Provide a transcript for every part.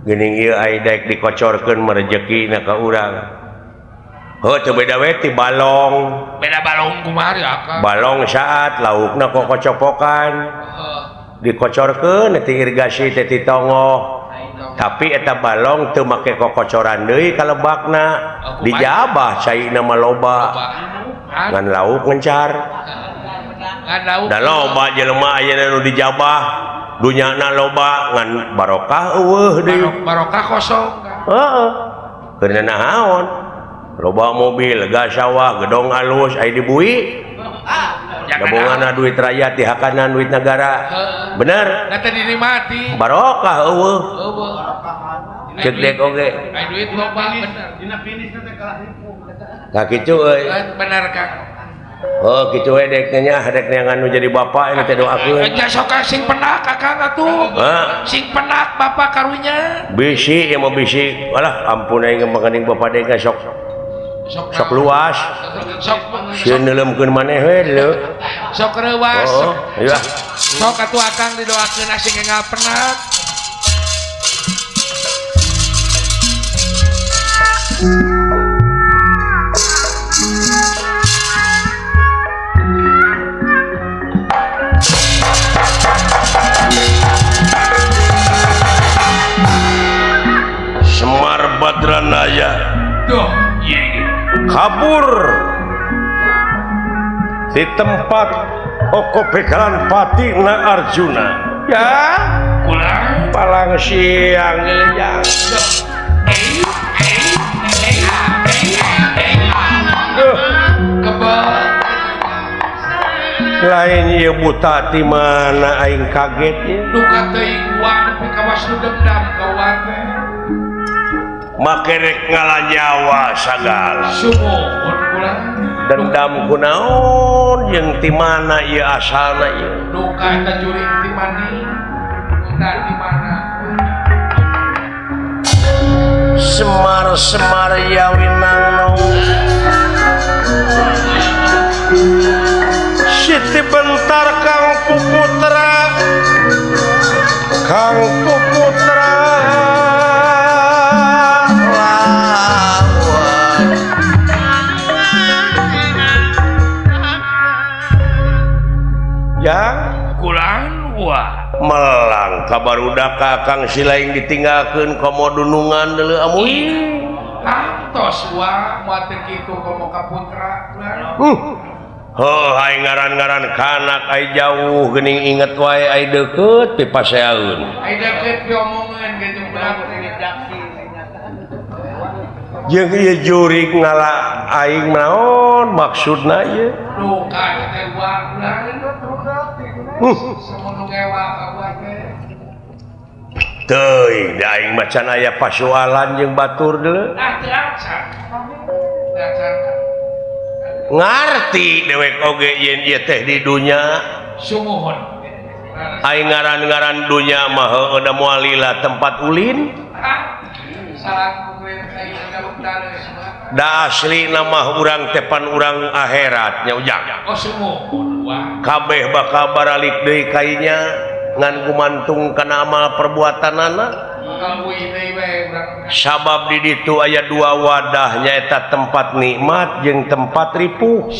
Geuning ieu ai daek dikocorkeun mah rejekina ka urang. Heuh teu beda we ti balong. Beda balong kumaha ya Akang? Balong saat laukna kokocopokan. Dikocorkeun ti irigasi teh ti tongoh. Tapi eta balong teu make kokocoran deui ka lebakna. Dijabah caina mah loba. Ngan lauk ngencar. Da loba jelema ayeuna nu dijabah, dunyana loba ngan barokah eueuh deui. Barokah kosong. Heeh. Keur naon? Loba mobil, gas sawah, gedong alus aya dibui. Gabungan duit rakyat dihakanan duit negara. Bener? Da teh dinikmati. Barokah eueuh. Ceuk dek oge. Aya duit loba bener. Dina finisna teh kalah ripuh. Ka kitu euy. Bener Kang. Oh kitu we dek nya dek neangan nu jadi bapak ini teh doakeun. Nya sok sing penak Akang atuh. Sing penak bapak karunya. Bisi ieu mah bisi. Alah ampun aing mah geuning bapak dek sok sok luas. Sok sieun neuleumkeun maneh we leu. Sok reuwas. Oh, iya. Sok atuh Akang didoakeun sing enggal penak. Semar Badranaya tuh kabur di tempat Oko Begalan Patina Arjuna ya pulang palang siang yang lain ieu buta ti mana aing kaget ieu duka teuing uang nepi ka was nu dendam ka uang teh make rek ngalanyawa sagala sumuhun kula dendam kunaon jeung ti mana ieu asalna ieu duka eta jurig ti mani buta ti mana Semar-semar yawinang Siti bentar Kang Puputra Kang Puputra lawan yang kulan wah melang kabarudak Kakang Silaing ditinggalkeun komo dunungan deuleu amuy kantos wah moal teu kitu komo ka putra Heuh ai ngaran-ngaran kanak ai jauh geuning inget wae ai deukeut pipaseaeun ai deukeut piomongeun ge jeung budak jeung ieu jurig ngala aing naon maksudna ieu duka teh uang semono ngewa ka uang teh teuing da aing mah can aya pasualan jeung batur deuleu ah teu acan teu acan ngarti dewek oge yen ieu teh di dunya sumuhun aing ngaran-ngaran dunya mah heueuh da moal lila tempat ulin da asli nama urang tepan urang akhirat nya ujang oh sumuhun kabeh bakal baralik deui kainya ngan gumantung kana amal perbuatanana sabab di ditu aya dua wadah nyaeta tempat nikmat jeung tempat ripuh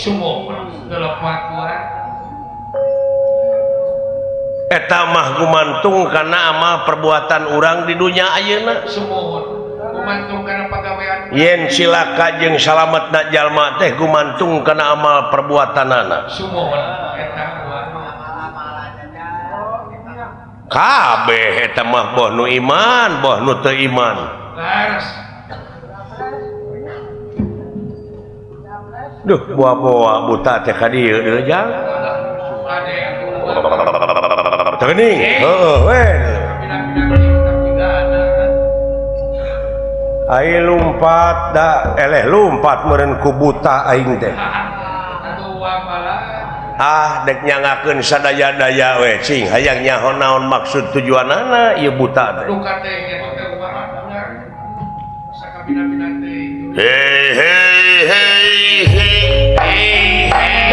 eta mah gumantung kana amal perbuatan urang di dunya ayeuna yen cilaka jeung salametna jalma teh gumantung kana amal perbuatanana kabeh eta mah boh nu iman boh nu teu iman duh boa-boa buta teh ka dieu deui jang teu geuning heueuh we ai lumpat da eleh lumpat meureun ku buta aing teh ah dek nyangakeun sadaya-daya we cing hayang nyaho naon maksud tujuanana ieu buta teh hei hei hei hei hei hei.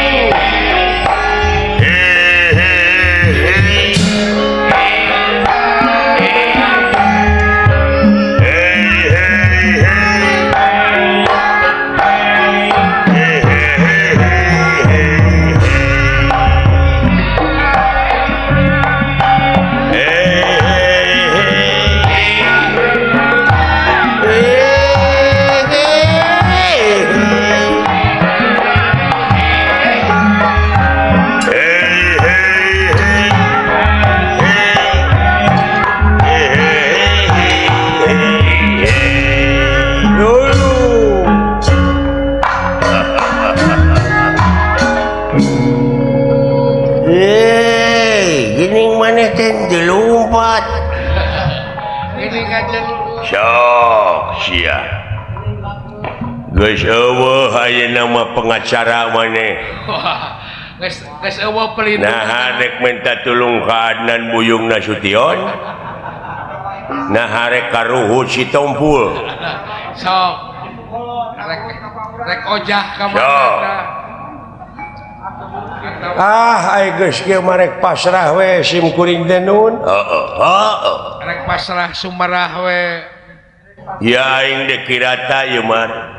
teu lumpat. Sok sia. Geus eueuh ayeuna mah pengacara maneh. Geus geus eueuh pelindung. Nah rek minta tulung ka Adnan Buyung Nasution. Nah rek ka Ruhut Sitompul. Sok. Rek ojah ka mana. Ah ai geus kieu mah rek pasrah we sim kuring teh nun. Heeh heeh. Rek pasrah sumarah we. Ya aing dek kirata ieu mah.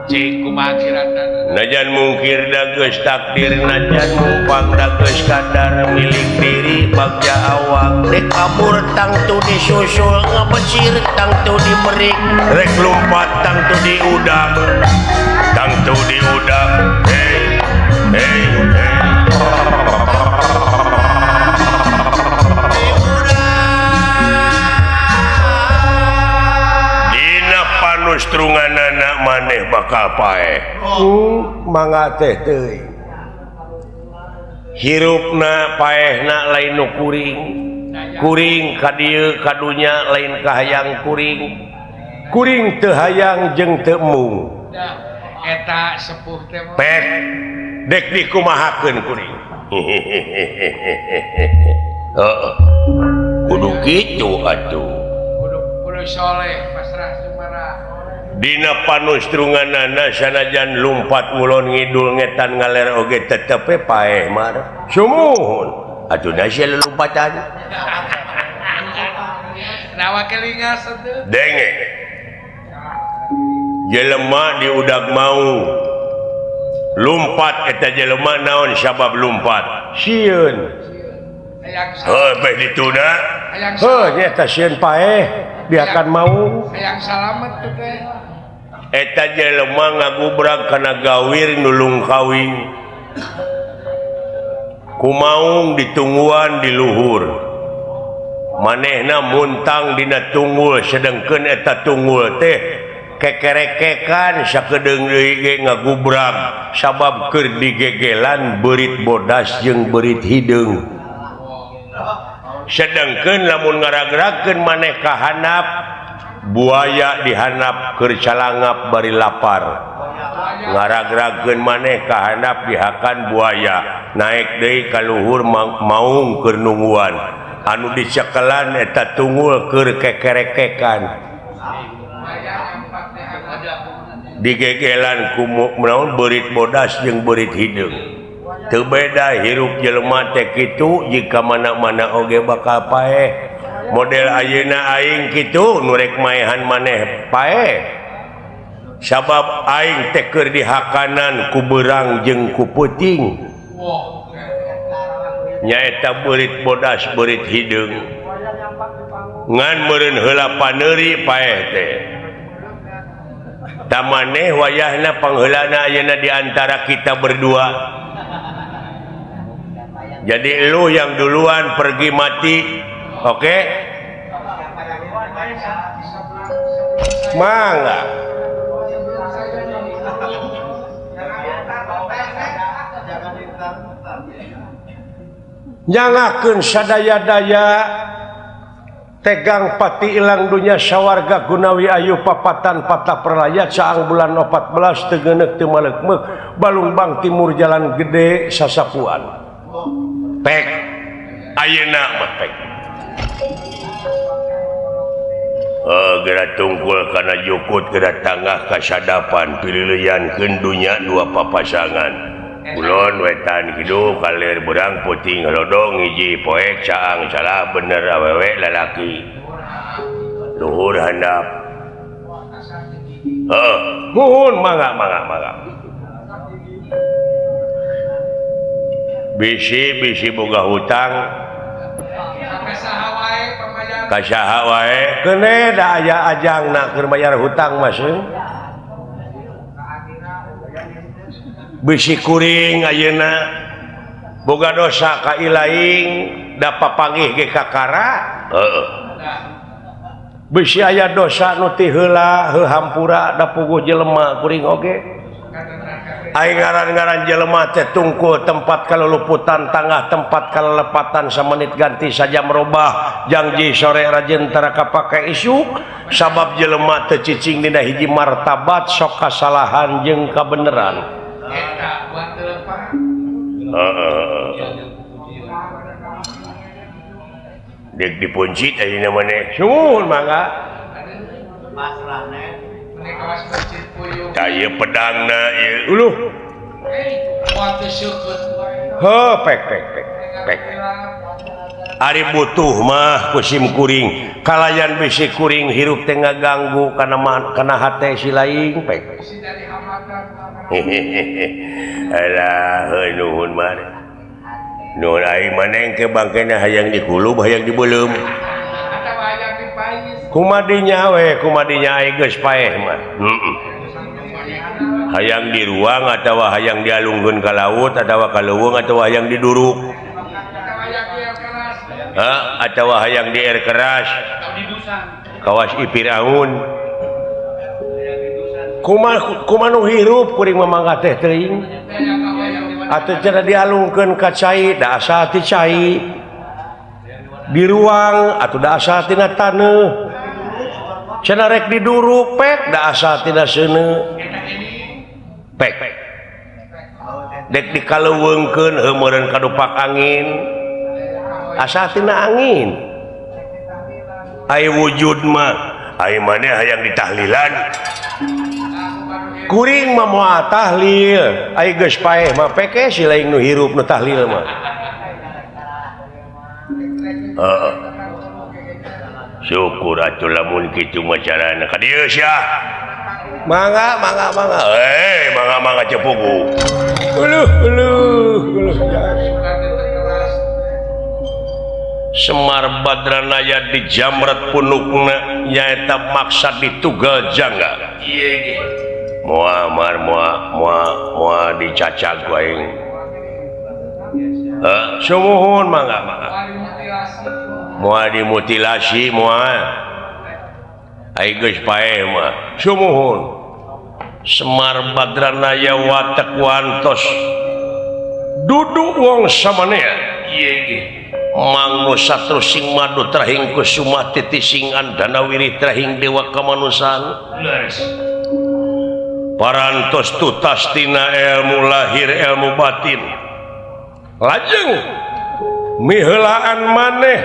Cing kumaha kirata. Najan mungkir da geus takdir najan mumpang da geus kadar milik diri bagja awak dek kabur tangtu disusul ngabecir tangtu diberik rek lumpat tangtu diudak tangtu diudak hey hey hey. Panus-trunganana maneh bakal paeh. Mangga teh teuing. Hirupna paehna lain nu kuring. Kuring ka dieu ka dunya lain kahayang kuring. Kuring teu hayang jeung teu embung. Eta sepuh teh. Pek dek dikumahakeun kuring. Heeh. Kudu kitu atuh. Kudu soleh pasrah sumarah. Dina panustrunganana sanajan lumpat ngulon ngidul ngetan ngaler oge tetep we paeh mar. Sumuhun. Atuh da sia lelumpatan. Nawa kelingas atuh. Denge. Jelema diudag mau. Lumpat eta jelema naon sabab lumpat? Sieun. Heuh beh dituna. Heuh nya eta sieun paeh. Diakan mau hayang salamet teh teh. Eta jelema ngagubrag kana gawir nulung kawin. Kumaung ditungguan di luhur. Manehna muntang dina tunggul sedengkeun eta tunggul teh kekerekekan sakedeung deui ge ngagubrag sabab keur digegelan beurit bodas jeung beurit hideung. Sedangkan lamun ngaragrakeun maneh ka handap buaya dihandap keur calangap bari lapar ngaragrakeun maneh ka handap dihakan buaya naik deui ka luhur maung keur nungguan anu dicekelan eta tunggul keur kekerekekan digegelan ku naon beurit bodas jeung beurit hideung. Teu beda hirup jelema teh kitu jika mana-mana oge bakal paeh. Model ayeuna aing kitu nu rek maehan maneh paeh. Sabab aing teh keur dihakanan ku beurang jeung ku peuting. Nyaeta beurit bodas beurit hideung. Ngan meureun heula paneuri paeh teh. Ta maneh wayahna pangheulana ayeuna di antara kita berdua. Jadi lu yang duluan pergi mati, oke? Okay? Mangga. Nyangakeun sadaya-daya tegang pati ilang dunya sawarga gunawi ayu papatan patah perlaya caang bulan 14 teu geuneuk teu maleukmeuk Balungbang Timur Jalan Gede Sasapuan. Pek ayeuna mah pek. Geura tungkul kana jukut geura tanggah kasadapan pililiankeun dunya dua papasangan. Kulon wetan kidul kalir berang putih ngelodong hiji poek caang salah bener awewe lalaki. Luhur handap. Heuh, muhun mangga mangga mangga. Bisi-bisi boga hutang ka saha wae keune da aya ajangna keur bayar hutang mah seung. Bisi kuring ayeuna boga dosa ka ilaing da papanggih ge kakara heueuh. Bisi aya dosa nu ti heula heuhampura da puguh jelema kuring oge. Aing ngaran-ngaran jelema teh tungkul tempat kaluluputan tangah tempat kalelepatan samenit ganti saja merubah janji sore rajin tara kapake isuk sabab jelema teh cicing dina hiji martabat sok kasalahan jeung kabeneran. Eta buat telepak. Heeh. Dek dipuncit ayeuna maneh. Sumuhun mangga. Pasrahna. Tah ieu pedangna ieu. Uluh. Heuh pek pek pek pek. Ari butuh mah ku sim kuring. Kalayan bisi kuring hirup teh ngaganggu kana kana hate si laing pek. Alah heuh nuhun mah. Nuhun aing maneh ke bangkena hayang dikulub hayang dibeuleum. Kumadinya we kumadinya aing geus paeh mah. Heeh. Hayang di ruang atawa hayang dialungkeun ka laut atawa ka leuweung atawa hayang diduruk. Ha atawa hayang di air keras. Kawas Ipiraun. Kumaha kumaha nu hirup kuring mah mangga teh teuing. Atuh cenah dialungkeun ka cai da asa ti cai. Di ruang atuh da asa tina taneuh. Cenah rek diduruk pek da asa tina seuneu. Pek. Dek dikaleuweungkeun heuh meureun kadupak angin. Asa tina angin. Ai wujud mah ai maneh hayang ditahlilan. Kuring mah moal tahlil. Ai geus paeh mah peke si lain nu hirup nu tahlil mah. Heeh. Syukur atuh lamun kitu mah carana ka dieu sia. Mangga mangga mangga. Eh mangga mangga cepugu. Uluh uluh uluh. Semar Badranaya di jamret punukna nyaeta maksa ditugal jangga. Ieu ge. Moal mar moal moal moal dicacag ku aing. Heuh, sumuhun mangga mangga. Moal dimutilasi moal. Ai geus paeh mah. Sumuhun. Semar Badranaya watek wantos. Duduk wong samanea. Ieu ge. Mangnu satru sing madu trahing kusuma titising andanawiri trahing dewa kamanusan. Leres. Parantos tutas tina ilmu lahir ilmu batin. Lajeng miheulaan maneh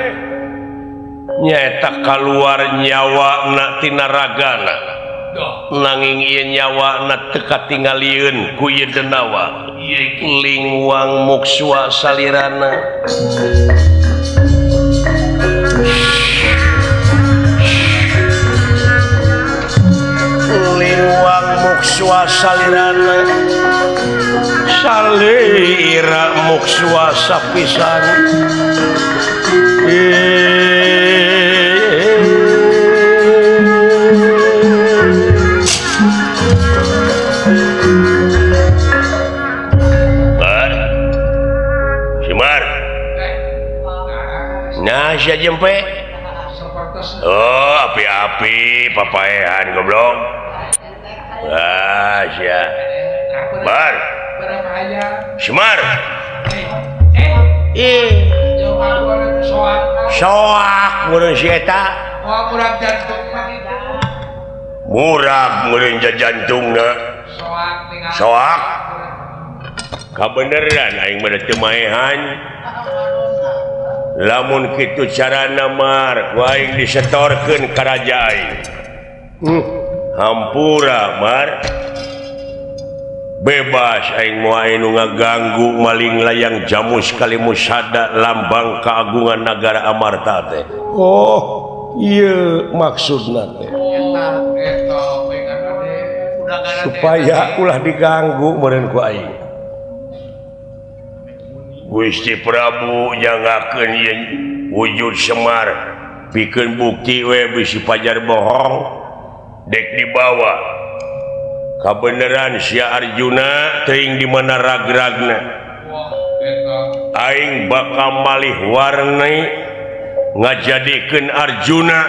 nyaeta kaluar nyawa tina ragana. Nanging ieu nyawa teu katingalieun ku ieu denawa. Lingwang muksua salirana. Lingwang muksua salirana. Salira muksua sapisan. Nah, sia jempe. Oh, api-api papaehan goblok. Ah, sia. Bar. Semar. Ih. Soak meureun si eta. Murag meureun jantungna. Soak. Kabeneran aing mah teu maehan. Lamun kitu carana mar ku aing disetorkeun ka raja aing. Hampura mar. Bebas aing moal anu ngaganggu maling layang jamus kalimusada lambang keagungan nagara Amarta teh. Oh, ieu maksudna teh. Supaya ulah diganggu meureun ku aing. Gusti Prabu nyangakeun yen wujud Semar pikeun bukti we bisi pajar bohong dek dibawa. Kabeneran sia Arjuna teuing di mana rag-ragna. Aing bakal malih warni ngajadikeun Arjuna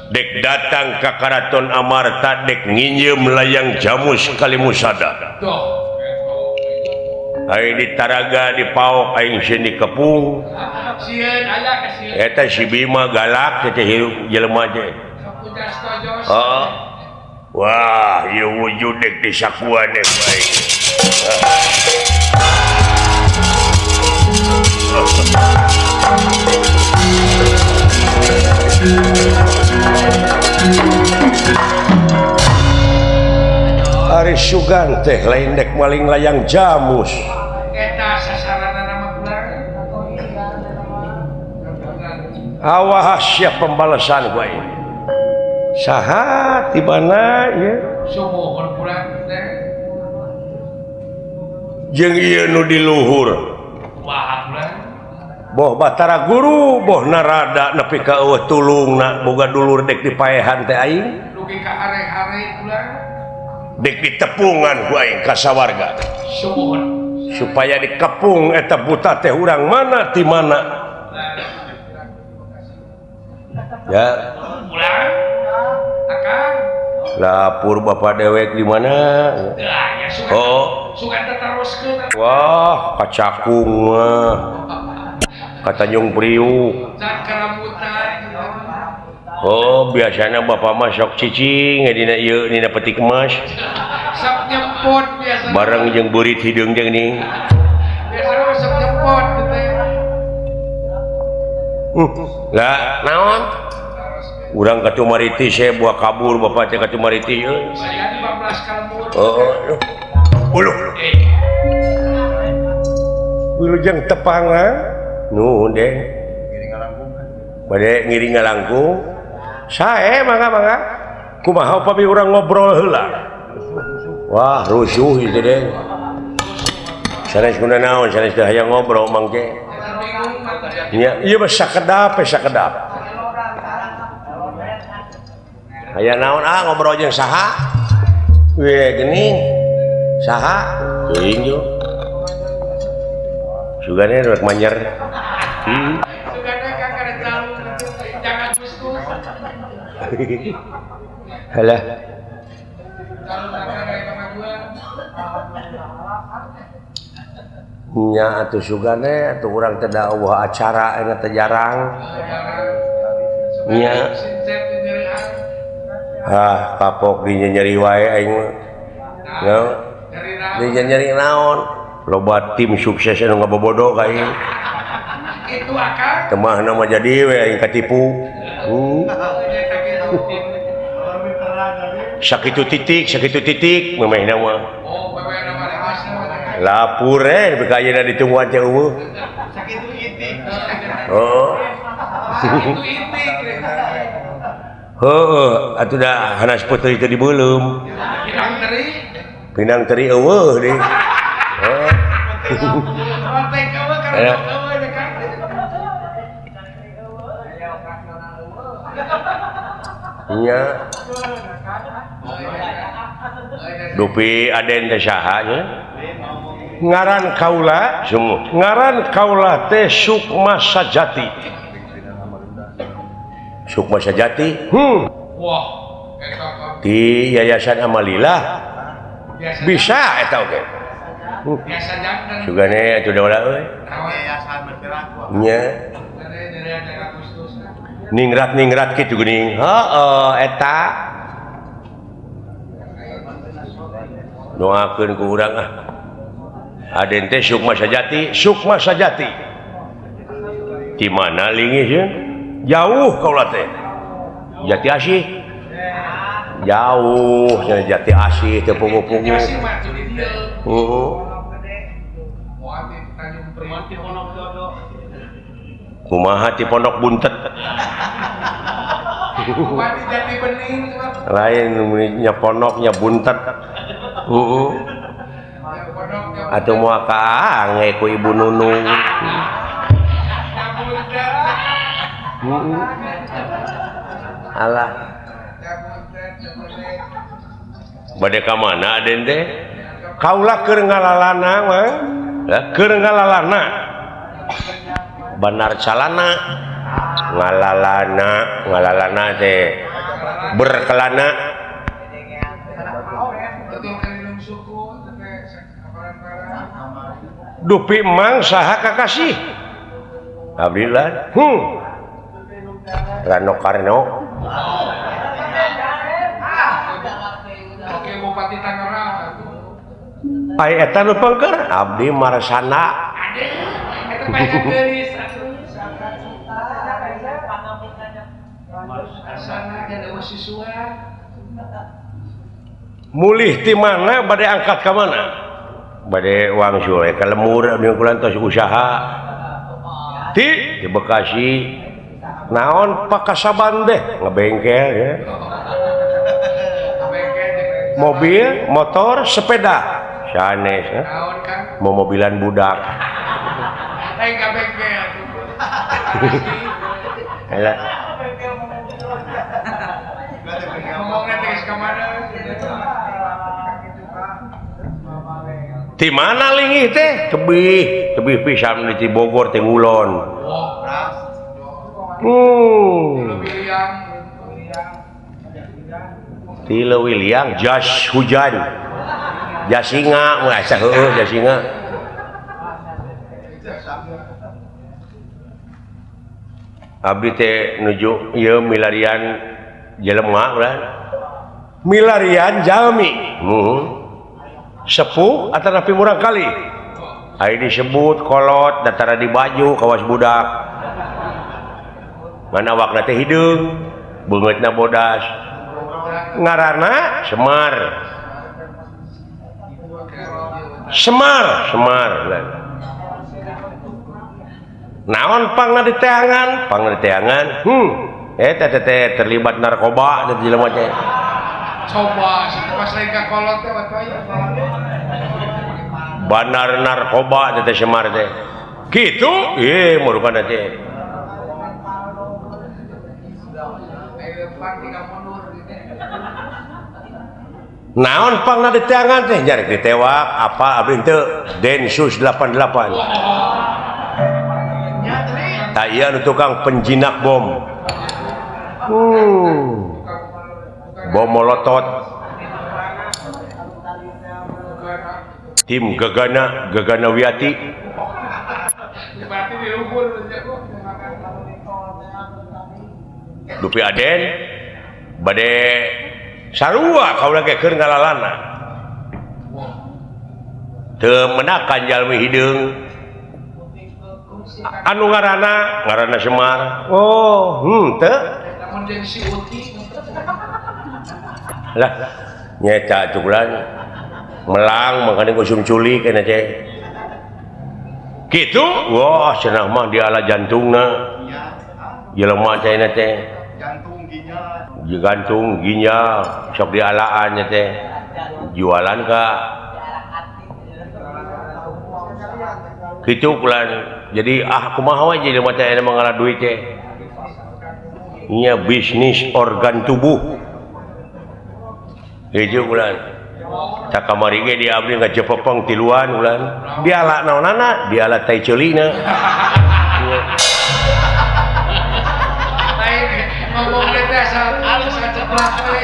Dek datang ka Karaton Amarta dek nginjem layang jamus Kalimusada. Aing di Taraga di Paok aing sieun dikepung. Eta si Bima galak teh hirup jelema teh. Heeh. Wah, ieu wujud dek disakuan dek aing. Ari Sugan teh lain dek maling layang jamus. Eta sasaranana mah pulang. Awas siap pembalasan ku aing. Saha tibana ieu? Sumuhun pulang teh. Jeung ieu nu di luhur. Kumaha pulang? Boh Batara Guru, boh Narada nepi ka eueuh tulungna boga dulur dek dipaehan teh aing. Dugi ka hare-hare pulang. Dek ditepungan ku aing ka sawarga. Sumuhun. Supaya dikepung eta buta teh urang mana ti mana. Ya. Pulang. Akang. Lapur bapak dewek di mana? Oh. Sugan teruskeun. Wah, kacakung mah. Ka Tanjung Priuk. Oh, biasanya bapak mah sok cicing dina ieu dina petik emas. Sok nyempot biasa. Bareng jeung beurit hideung jeung ning. Biasana mah sok nyempot teh. Lah, naon? Urang ka Cumariti saya buah kabur bapak teh ka Cumariti euy. Heeh. Uluh. Wilujeng tepang nuhun deh. Bade ngiring ngalangkung. Sae mangga mangga. Kumaha upami urang ngobrol heula. Wah, rusuh ieu teh. Sanes guna naon, sanes teh hayang ngobrol mangke. Nya, ieu mah sakedap sakedap. Hayang naon ah ngobrol jeung saha? We geuning. Saha? Teuing yo. Sugane rek manjer. Sugane ka karecal jangan gustus. Halah. Nya atuh sugane atuh urang teh da eueuh acara eta teh jarang. Nya. Ah, kapok di nyeri wae aing mah. Nya. Di nyeri naon? Loba tim sukses anu ngabobodo ka aing. Kitu akang. Temahna mah jadi we aing katipu. Sakitu titik memehna mah. Oh, memehna mah Lapur eh beka ayeuna ditungguan teh eueuh. Sakitu itik. Heeh. Sakitu itik. Heeh, atuh da hanas putih teh dibeuleum. Pinang teri. Pinang teri eueuh deui. Heeh. Nya. Dupi Aden teh saha nya? Ngaran kaula, ngaran kaula teh Sukma Sajati. Sukma Sajati? Wah, di Yayasan Amalilah. Bisa eta oge. Sugane atuh da euy. Nya. Ningrat-ningrat kitu geuning. Heeh, eta. Doakeun ku urang ah. Aden teh Sukma Sajati, Sukma Sajati. Di mana linggih sieun? Jauh kaula teh. Jati Asih. Jauh nya Jati Asih teu pungu-pungu. Heeh. Kumaha ti Pondok Buntet. Lain nya pondoknya buntet. Heeh. Atuh moal kaange ku Ibu Nunung. Alah. Bade ka mana Aden teh? Kaula keur ngalalana mah. Lah keur ngalalana. Banar calana. Ngalalana, ngalalana teh. Berkelana. Dupi Mang saha kakasih? Abdillah. Rano Karno. Oke, Bupati Tangerang. Ai eta nu pengker abdi Marsana. Eta paehan geulis atuh. Marsana dan siswa. Mulih ti mana bade angkat ka mana? Bade wangsul ka lemur abdi kula tos usaha. Ti di Bekasi. Naon pakasaban deh ngebengkel ya. Mobil, motor, sepeda. Sanes ya. Mau mobilan budak. Lain ka bengkel. Alah. Ngomongna teh ka mana? Di mana linggih teh? Tebih, tebih pisan di Bogor teh ngulon. Ti Leuwi Liang jas hujan. Jasinga, asa heueuh jasinga. Abdi teh nuju ieu milarian jelema ulah. Milarian jalmi. Sepuh atanapi murang kali. Ai disebut kolot datara di baju kawas budak. Mana awakna teh hideung, beungeutna bodas. Ngaranna Semar. Semar, Semar. Naon pangna diteangan? Pangna diteangan. Eta teh terlibat narkoba teh jelema teh. Coba pas lain ka kolot teh batuaya. Bandar narkoba teh Semar teh. Kitu? Ieu murukana teh. Naon pangna diteangan teh jarik ditewak apa abdi teu Densus 88. Tah ieu anu tukang penjinak bom. Bom molotot. Tim Gegana, Gegana Wiati. Dupi Aden bade sarua kaula ge keur ngalalana. Teu menakan jalmi hideung. Anu ngaranna, ngaranna Semar. Oh, teu. Lamun jeung si Uti. Lah, nyeca cukulan melang makane usum culik kana teh. Kitu? Wah, cenah mah diala jantungna. Jelema teh teh. Jantung ginjal. Jantung ginjal sok dialaan nya teh. Jualan ka. Kitu kulan. Jadi ah kumaha we jelema teh aya mangala duit teh. Nya bisnis organ tubuh. Hiji bulan. Tak kamari ge di abdi ngajepepeng tiluan bulan. Diala naonana? Diala tai ceulina. Lain ngomong teh asal alus kaceplak we.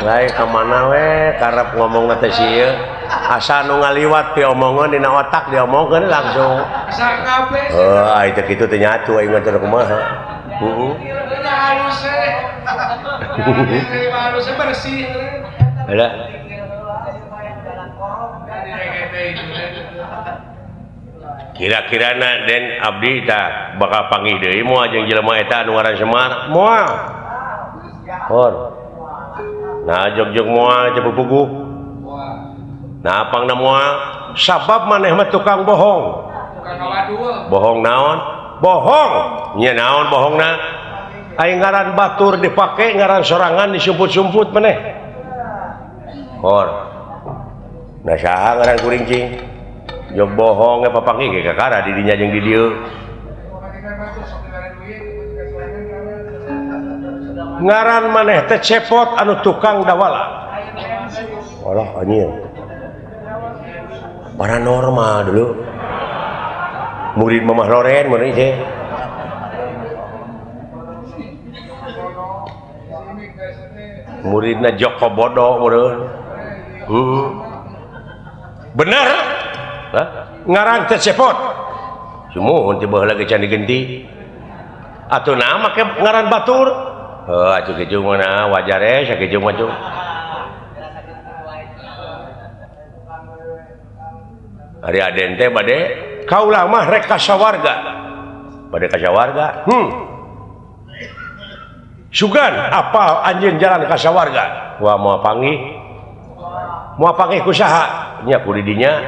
Lain ka mana we karep ngomongna teh si ieu. Asa nu ngaliwat piomongan dina otak diomongkeun langsung. Asa kabeh. Heuh, ai teh kitu teh nyatu aing mah teh kumaha. Heeh. Halus eh. Halus bersih. Ada. Kira-kira na den abdi tah bakal panggih deui moal jeung jelema eta anu ngaran Semar. Moal. Hor. Nah jog-jog moal teh pupuguh. Nah pangna moal sabab maneh mah tukang bohong. Tukang ngawadul. Bohong naon? Bohong. Nya naon bohongna? Aing ngaran batur dipake ngaran sorangan disumput-sumput maneh. Hor. Nah saha ngaran kuring cing? Jog bohong ge papanggih ge kakara di dinya jeung di dieu. Ngaran maneh teh cepot anu tukang dawala. Walah anjing. Paranormal dulu. Murid Mamah Loren murid teh. Muridna Joko Bodo meureun. Bener? Hah? Ngaran teh Cepot. Sumuhun teh baheula ge can digenti. Atuh naha make ngaran batur? Heuh atuh kitu mah na wajar eh sakitu mah tuh. Ari Aden teh bade kaula mah rek ka sawarga. Bade ka sawarga. Sugan apal anjeun jalan ka sawarga. Wah moal panggih. Moal panggih ku saha? Nya ku di dinya.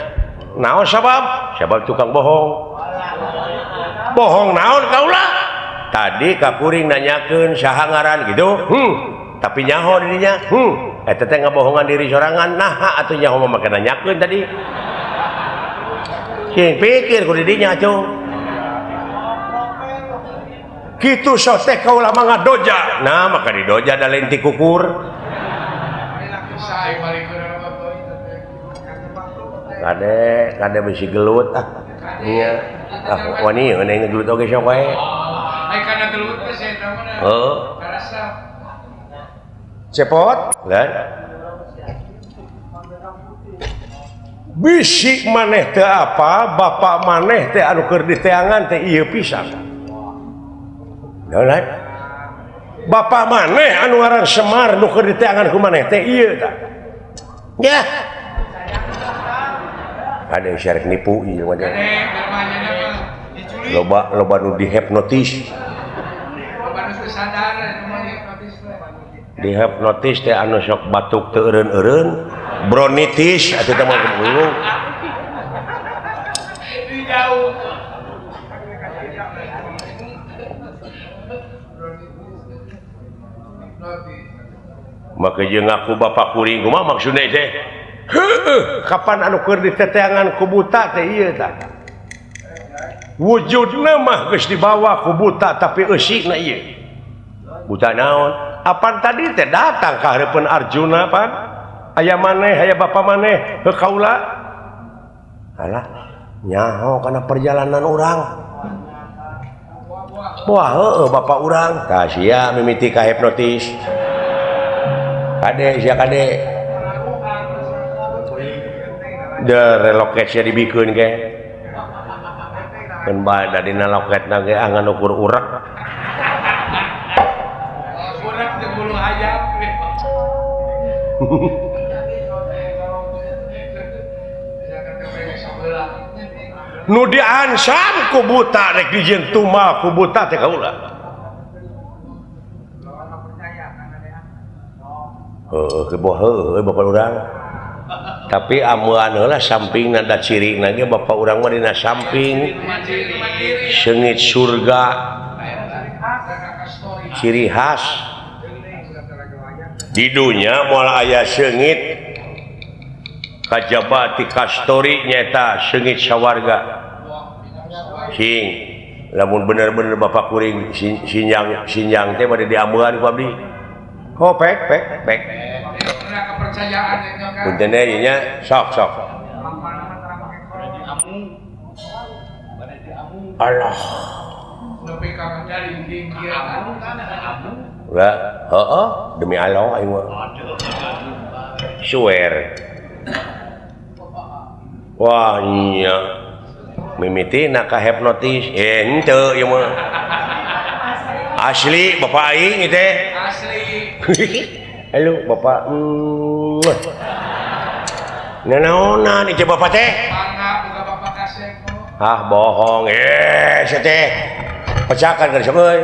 Naon sabab? Sabab tukang bohong. Bohong naon kaula? Tadi ka kuring nanyakeun saha ngaran gitu. Tapi nyaho di dinya. Eta teh ngabohongan diri sorangan. Naha atuh nyaho mah make nanyakeun tadi. Cing pikir ku di dinya atuh. Kitu sok teh kaula mah ngadoja. Nah maka didoja da lain ti kukur. Kade kade bisi gelut ah. Nya. Ah wani euy ngegelut oge sok wae. Ai kana gelut teh sia mah. Heeh. Karasa. Cepot, lan. Bisi maneh teh apa, bapak maneh teh anu keur diteangan teh ieu pisan. Naon? Bapak maneh anu ngaran Semar nu keur diteangan ku maneh teh ieu tah. Yah. Ada yang syarek nipu ieu mah. Loba loba nu dihipnotis. Loba nu teu sadar nu dihipnotis teh. Dihipnotis teh anu sok batuk teu eureun-eureun, bronitis atuh teh mah bingung. Di jauh. Maka jeung ngaku bapak kuring kumaha maksudna teh? Heueuh, kapan anu keur diteteangan ku buta teh ieu tah. Wujudna mah geus dibawa ku buta tapi eusina ieu. Buta naon? Apan tadi teh datang ka hareupeun Arjuna pan? Aya maneh, aya bapa maneh, heuh kaula. Alah, nyaho kana perjalanan urang. Wah, heueuh bapa urang. Tah sia mimiti ka hipnotis. Kade sia kade. De reloket sia dibikeun ge. Keun bae da dina loketna ge ah ngan ukur urek. Urek jeung bulu hayam. Nu diansam ku buta rek dijieun tumal ku buta teh kaula. Heueuh keboh heueuh bapak urang. Tapi amuan heula sampingna da cirina ge bapak urang mah dina samping seungit surga. Ciri khas. Di dunya moal aya seungit kajaba ti kastori nyaeta seungit sawarga. Sing lamun bener-bener bapak kuring sinjang sinjang teh bade diamuan ku abdi. Oh pek pek pek. Punten ieu nya sok sok. Allah. Lah, heeh, demi Allah aing mah. Swear. Wah nya. Mimitina ka hipnotis. Henteu ieu mah. Asli bapak aing ieu teh. Asli. Halo bapak. Nanaonan ieu bapak teh? Mangga boga bapak kasep. Ah bohong. Sia teh. Pecakan ka sok euy.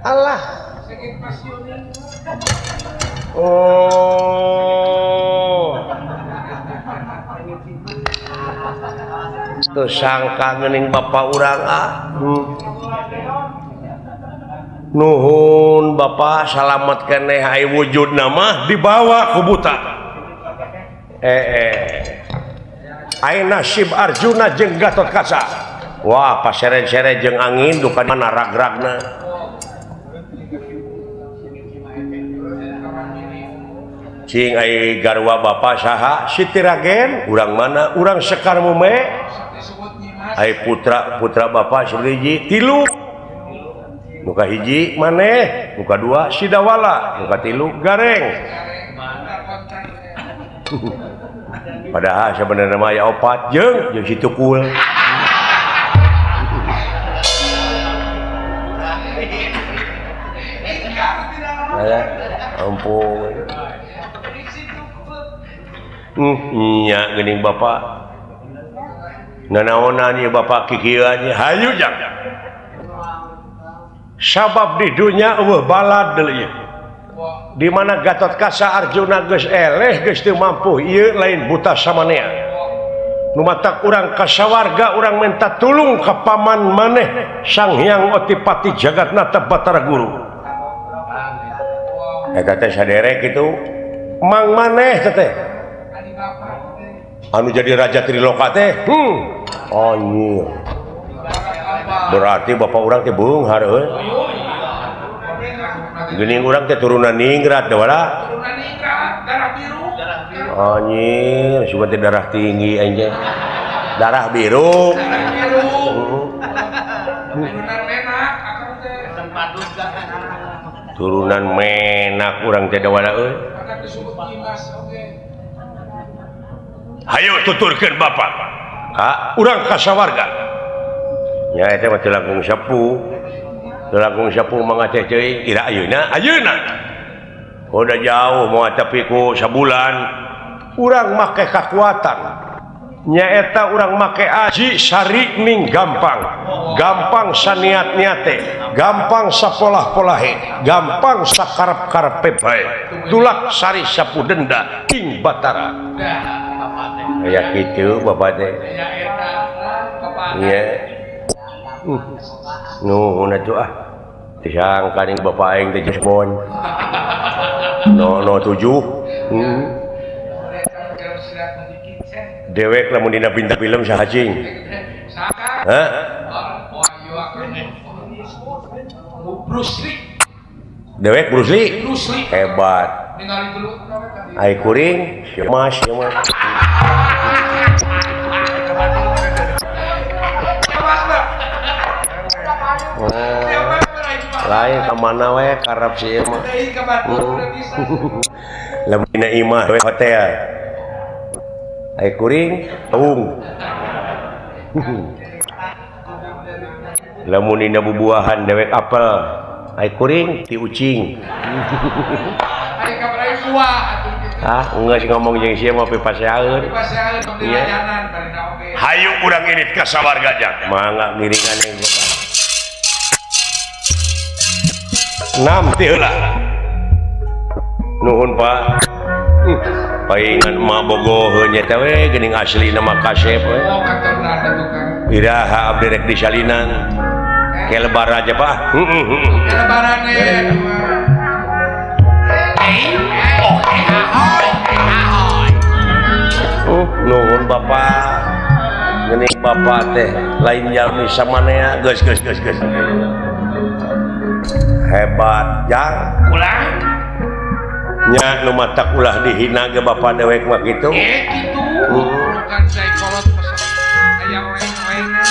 Allah. Oh. Teu sangka geuning bapak urang ah. Nuhun bapak salamet keneh ai wujudna mah dibawa ku buta. Ai nasib Arjuna jeung Gatotkaca. Wah, pasere-sere jeung angin duka mana rag-ragna. Cing ai garwa bapak saha? Siti Ragen, urang mana? Urang Sekar Mume. Ai putra bapak sabaraha tilu. Nu kahiji maneh, nu kadua Sidawala, nu katilu Gareng. Padahal sebenarnya mah aya opat jeung si Tukul. Ampun. Nya geuning bapak. Nanaonan ieu bapak kikieuan hayu jang. Sabab di dunya eueuh balad deui. Di mana Gatot Kaca Arjuna geus eleh geus teu mampu ieu lain buta samanea. Nu matak urang ka sawarga urang minta tulung ka paman maneh Sang Hyang Otipati Jagatnata Batara Guru. Eta teh saderek kitu mang maneh teh anu jadi raja Triloka teh. Anjir. Berarti bapak urang teh beunghar euy. Geuning urang teh turunan ningrat teh wala. Turunan ningrat, darah biru. Anjir, sugan teh darah tinggi anjir. Darah biru. Darah biru. Turunan menak akang teh. Turunan menak urang teh wala euy. Hayu tuturkeun bapak. Ka urang ka sawarga. Nya eta mah teu langkung sepuh. Teu langkung sepuh mangga teh teuing ira ayeuna ayeuna. Udah jauh moal tapi ku sabulan urang make kakuatan. Nyaeta urang make aji sari ning gampang. Gampang saniat-niate, gampang sapolah-polahe, gampang sakarep-karepe bae. Tulak sari sapu denda ing Batara. Aya kitu bapak teh. Iya. Nuhun atuh ah. Disangka ning bapak aing teh Jesmon. 007. Dewek lamun dina bintang film saha cing? Hah? Bruce Lee. Dewek Bruce Lee? Hebat. Ai kuring si Mas ieu mah. Lain ka mana we karep si ieu mah. Lamun dina imah we hotel. Ai kuring taung. Lamun dina bubuahan dewek apel. Ai kuring ti ucing. Ah, geus ngomong jeung sia mah pipaseaeun. Hayu urang init ka sawarga jang. Mangga ngiringan yang bapak. Nampi heula. Nuhun Pak. Paingan mah bogoheun nya teh we geuning aslina mah kasep we. Iraha abdi rek disalinan. Ke lebaran aja Pak. Heeh. Ke lebaran we. Nuhun Bapak. Geuning Bapak teh lain jalmi samanea geus geus geus geus. Hebat jang. Ulah. Nya nu matak ulah dihina ge bapak dewek mah kitu. Kitu. Bukan psikolog aya oeng-oengan.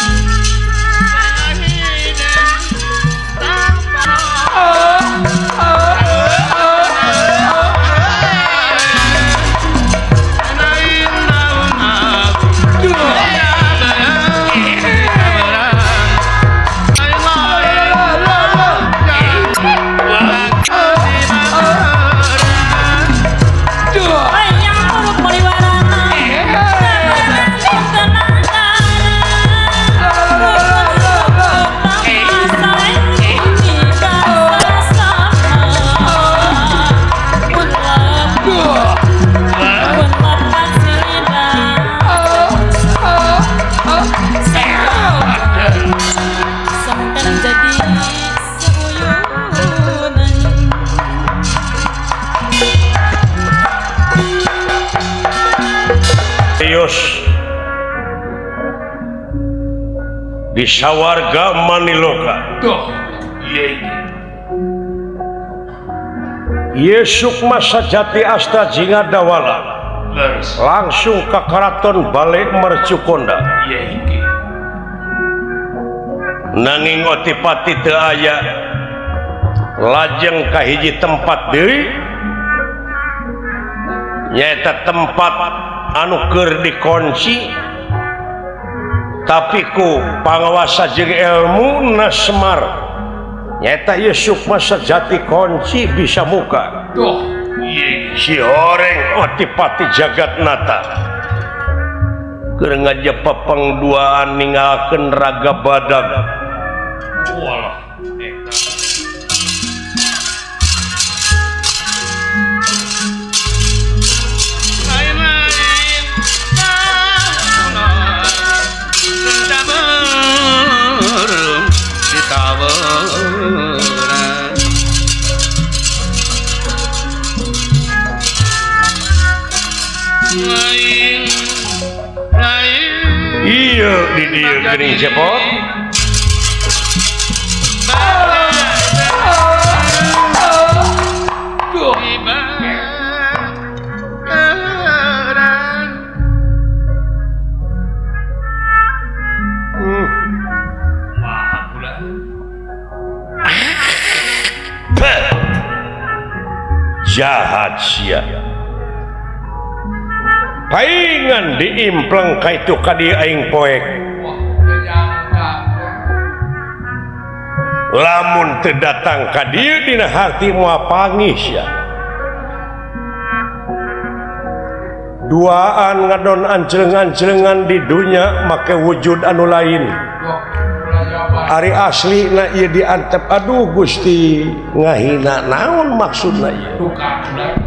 Di sawarga Maniloka. Duh, iya iki. Ye Sukma Sajati Asta Jinga Dawala. Langsung ke Keraton Bale Mercukonda. Iya iki. Nanging Otipati teu aya lajeng ka hiji tempat deui nyaeta tempat anu keur dikunci tapi ku pangawasa jeung ilmu na Semar nyaeta ieu sukma sejati kunci bisa muka. Duh, si horeng Otipati Jagatnata keur ngajepepeng duaan ninggalkeun raga badag. Walah, eta. Lain-lain tahunan ditawaran lain lain Iya di dieu geuning cepot. Duh, wah, pula. Jahat sia. Paingan diimpleng ka itu ka dieu aing poek. Wah, teu nyangka. Lamun teu datang ka dieu dina harti moal pangih sia. Duaan ngadon ancleung-ancleungan di dunya make wujud anu lain. Duh, ulah jawaban. Ari asli na ieu diantep aduh Gusti ngahina naon maksudna ieu. Duka ulah.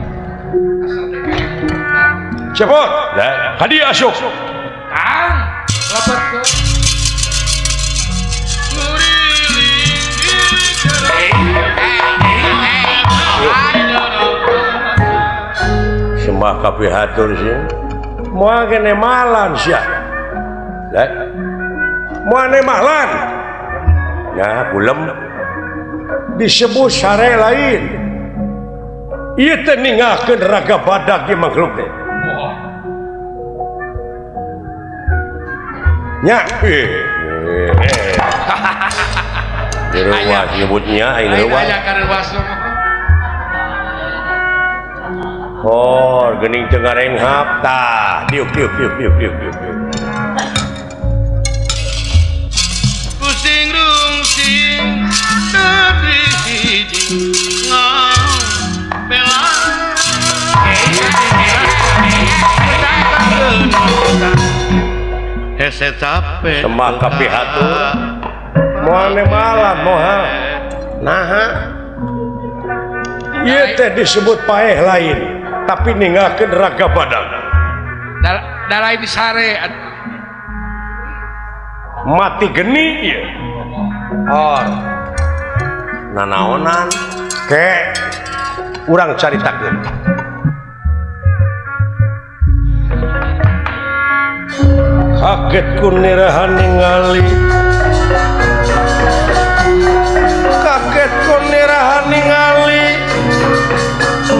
Asa teh kayak Cepot. Nah, ka dieu asup. Kang, lebetkeun. Sembah kapihatur sih. Moal gene malan sia. Lah. Moal malan. Nah, kulem disebut sare lain. Ieu teh ninggalkeun raga badag di makhluk teh. Wah, Nya. Direuwas nyebutnya aing lain reuwas. aya kareuwas mah. Hor geuning teu ngarenghap tah. Diuk diuk diuk diuk diuk diuk. Pusing rungsing dadi hiji ngapela hese capek Sembah kapihatur. Moal malam moha. Naha. Ieu teh disebut paeh lain, tapi ninggalkeun raga badag. Da lain sare. Mati geni ieu. Hor. Nanaonan ke urang caritakeun. Kaget ku nirahan ningali. Kaget ku nirahan ningali.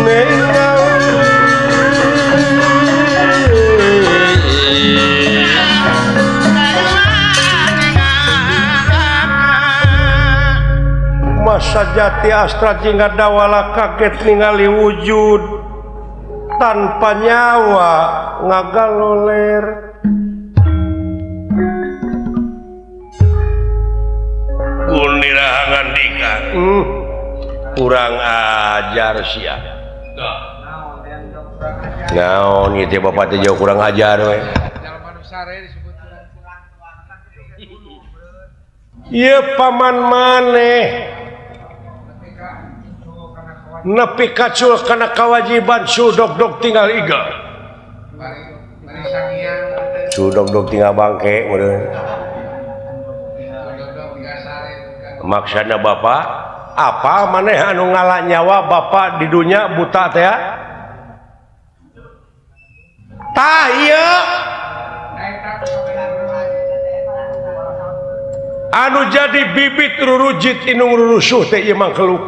Ningali. Masa jati astra jingga dawala kaget ningali wujud tanpa nyawa ngagaloler. Kunirahangan dika. Kurang ajar sia. Naon ieu teh bapak teh jauh kurang ajar we. Jalma nu sare disebut urang. Ieu paman maneh nepi kacul kana kewajiban sudogdog tinggal iga. Bari sangiang teh. Sudogdog tinggal bangke meureun. Sudogdog tinggal sare bukan. Maksana bapak apa maneh anu ngala nyawa bapak di dunya buta teh? Tah ieu anu jadi bibit rurujit inung rurusuh teh ieu mangkeluk.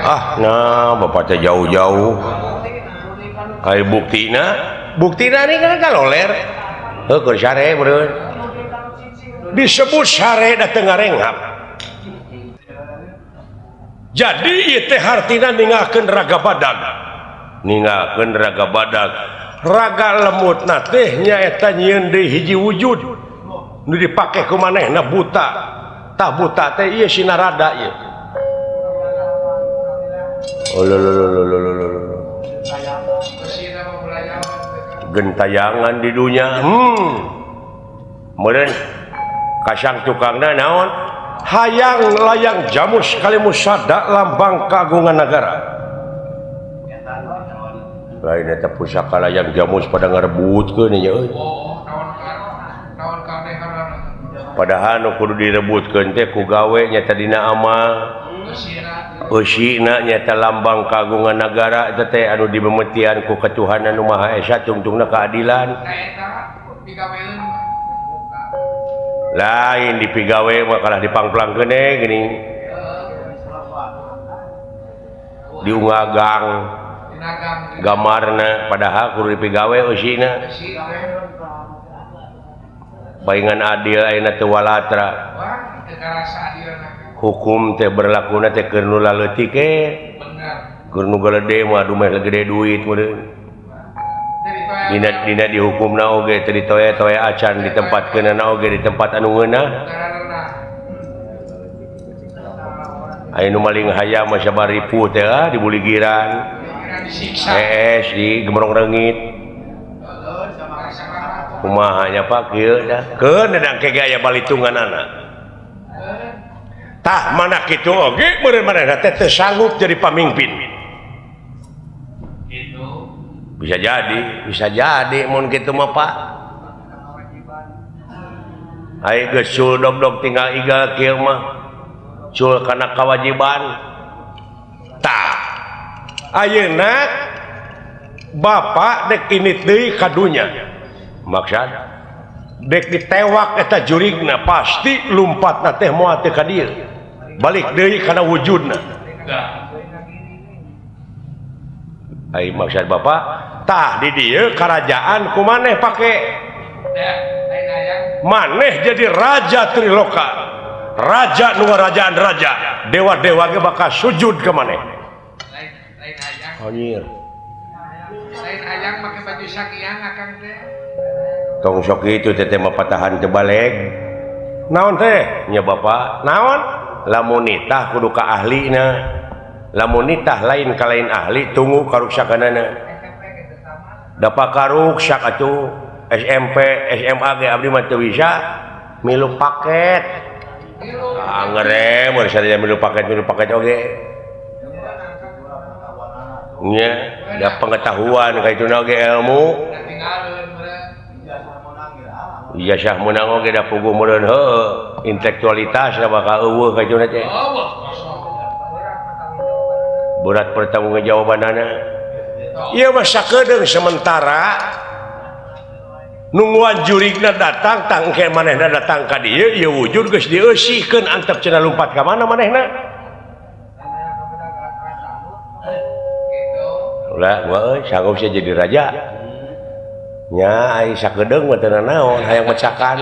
Ah, nah bapak teh jauh-jauh. Ai buktina, buktina ni kan kaloler. Heuh keur sare meureun. Disebut sare da teu ngarenghap. Jadi ieu teh hartina ninggalkeun raga badag. Ninggalkeun raga badag. Raga lemutna teh nyaeta nyieun deui hiji wujud. Nu dipake ku manehna buta. Tah buta teh ieu sinarada ieu. Oh lo. Gentayangan di dunia. Meureun kasang tukangna naon? Hayang layang jamus kalimusada lambang kagungan negara. Lain eta pusaka layang jamus pada ngarebutkeun nya euy. Padahal nu kudu direbutkeun teh ku gawe nya tadina amal. Eusina nyata lambang kagungan negara eta teh anu dibemetian ku ketuhanan nu Maha Esa tungtungna keadilan. Lain dipigawe mah kalah dipangplangkeun geuning. Diungagang gamarna padahal kudu dipigawe eusina. Baingan adil ayeuna teu walatra. Hukum teh berlakuna teh keur nu laleutik keur nu galede mah dumeh gede duit meureun. Dina dihukumna oge teu ditoe-toe acan ditempatkeunana oge di tempat anu ngeunah. Aya nu maling hayam mah sabar ripuh teh di buligiran. Hees di gemrong reungit. Kumaha nya Pak kieu dah. Keun dedang ke aya balitunganana. Tah mana kitu oge meureun manehna teh teu sanggup jadi pamimpin. Bisa jadi mun kitu mah Pak. Ai geus cul dog-dog tinggal igal kieu mah. Cul kana kawajiban. Tah ayeuna bapak dek init deui ka dunya. Maksud dek ditewak eta jurigna pasti lumpatna teh moal teu ka dieu. Balik deui kana wujudna. Ai maksud bapak tah di dieu karajaan ku maneh pake. Maneh jadi raja Triloka. Raja nu ngarajaan raja, dewa-dewa ge bakal sujud ka maneh. Anjir. Lain hayang make baju sakiang akang teh. Tong sok kitu teh teh mah patahan teu balik. Naon teh? Nya bapak, naon? Lamun nitah kudu ka ahlina. Lamun nitah lain ka lain ahli tunggu karuksakanana. Dapa karuksak atuh SMP, SMA ge abdi mah teu bisa milu paket. Angere mun sadaya milu paket oge. Nya, da pengetahuan ka itu oge ilmu. Ijazah menang oge da puguh meureun heueuh intelektualitas da bakal eueuh ka itu teh. Berat pertanggungjawabanana. Ieu mah sakedeung sementara nungguan jurigna datang tangke manehna datang ka dieu ieu wujud geus dieusikeun antep cenah lumpat ka mana manehna. Ulah gua euy sanggup sia jadi raja. Nya ai sakedeung mah teu nanaon hayang mecakan.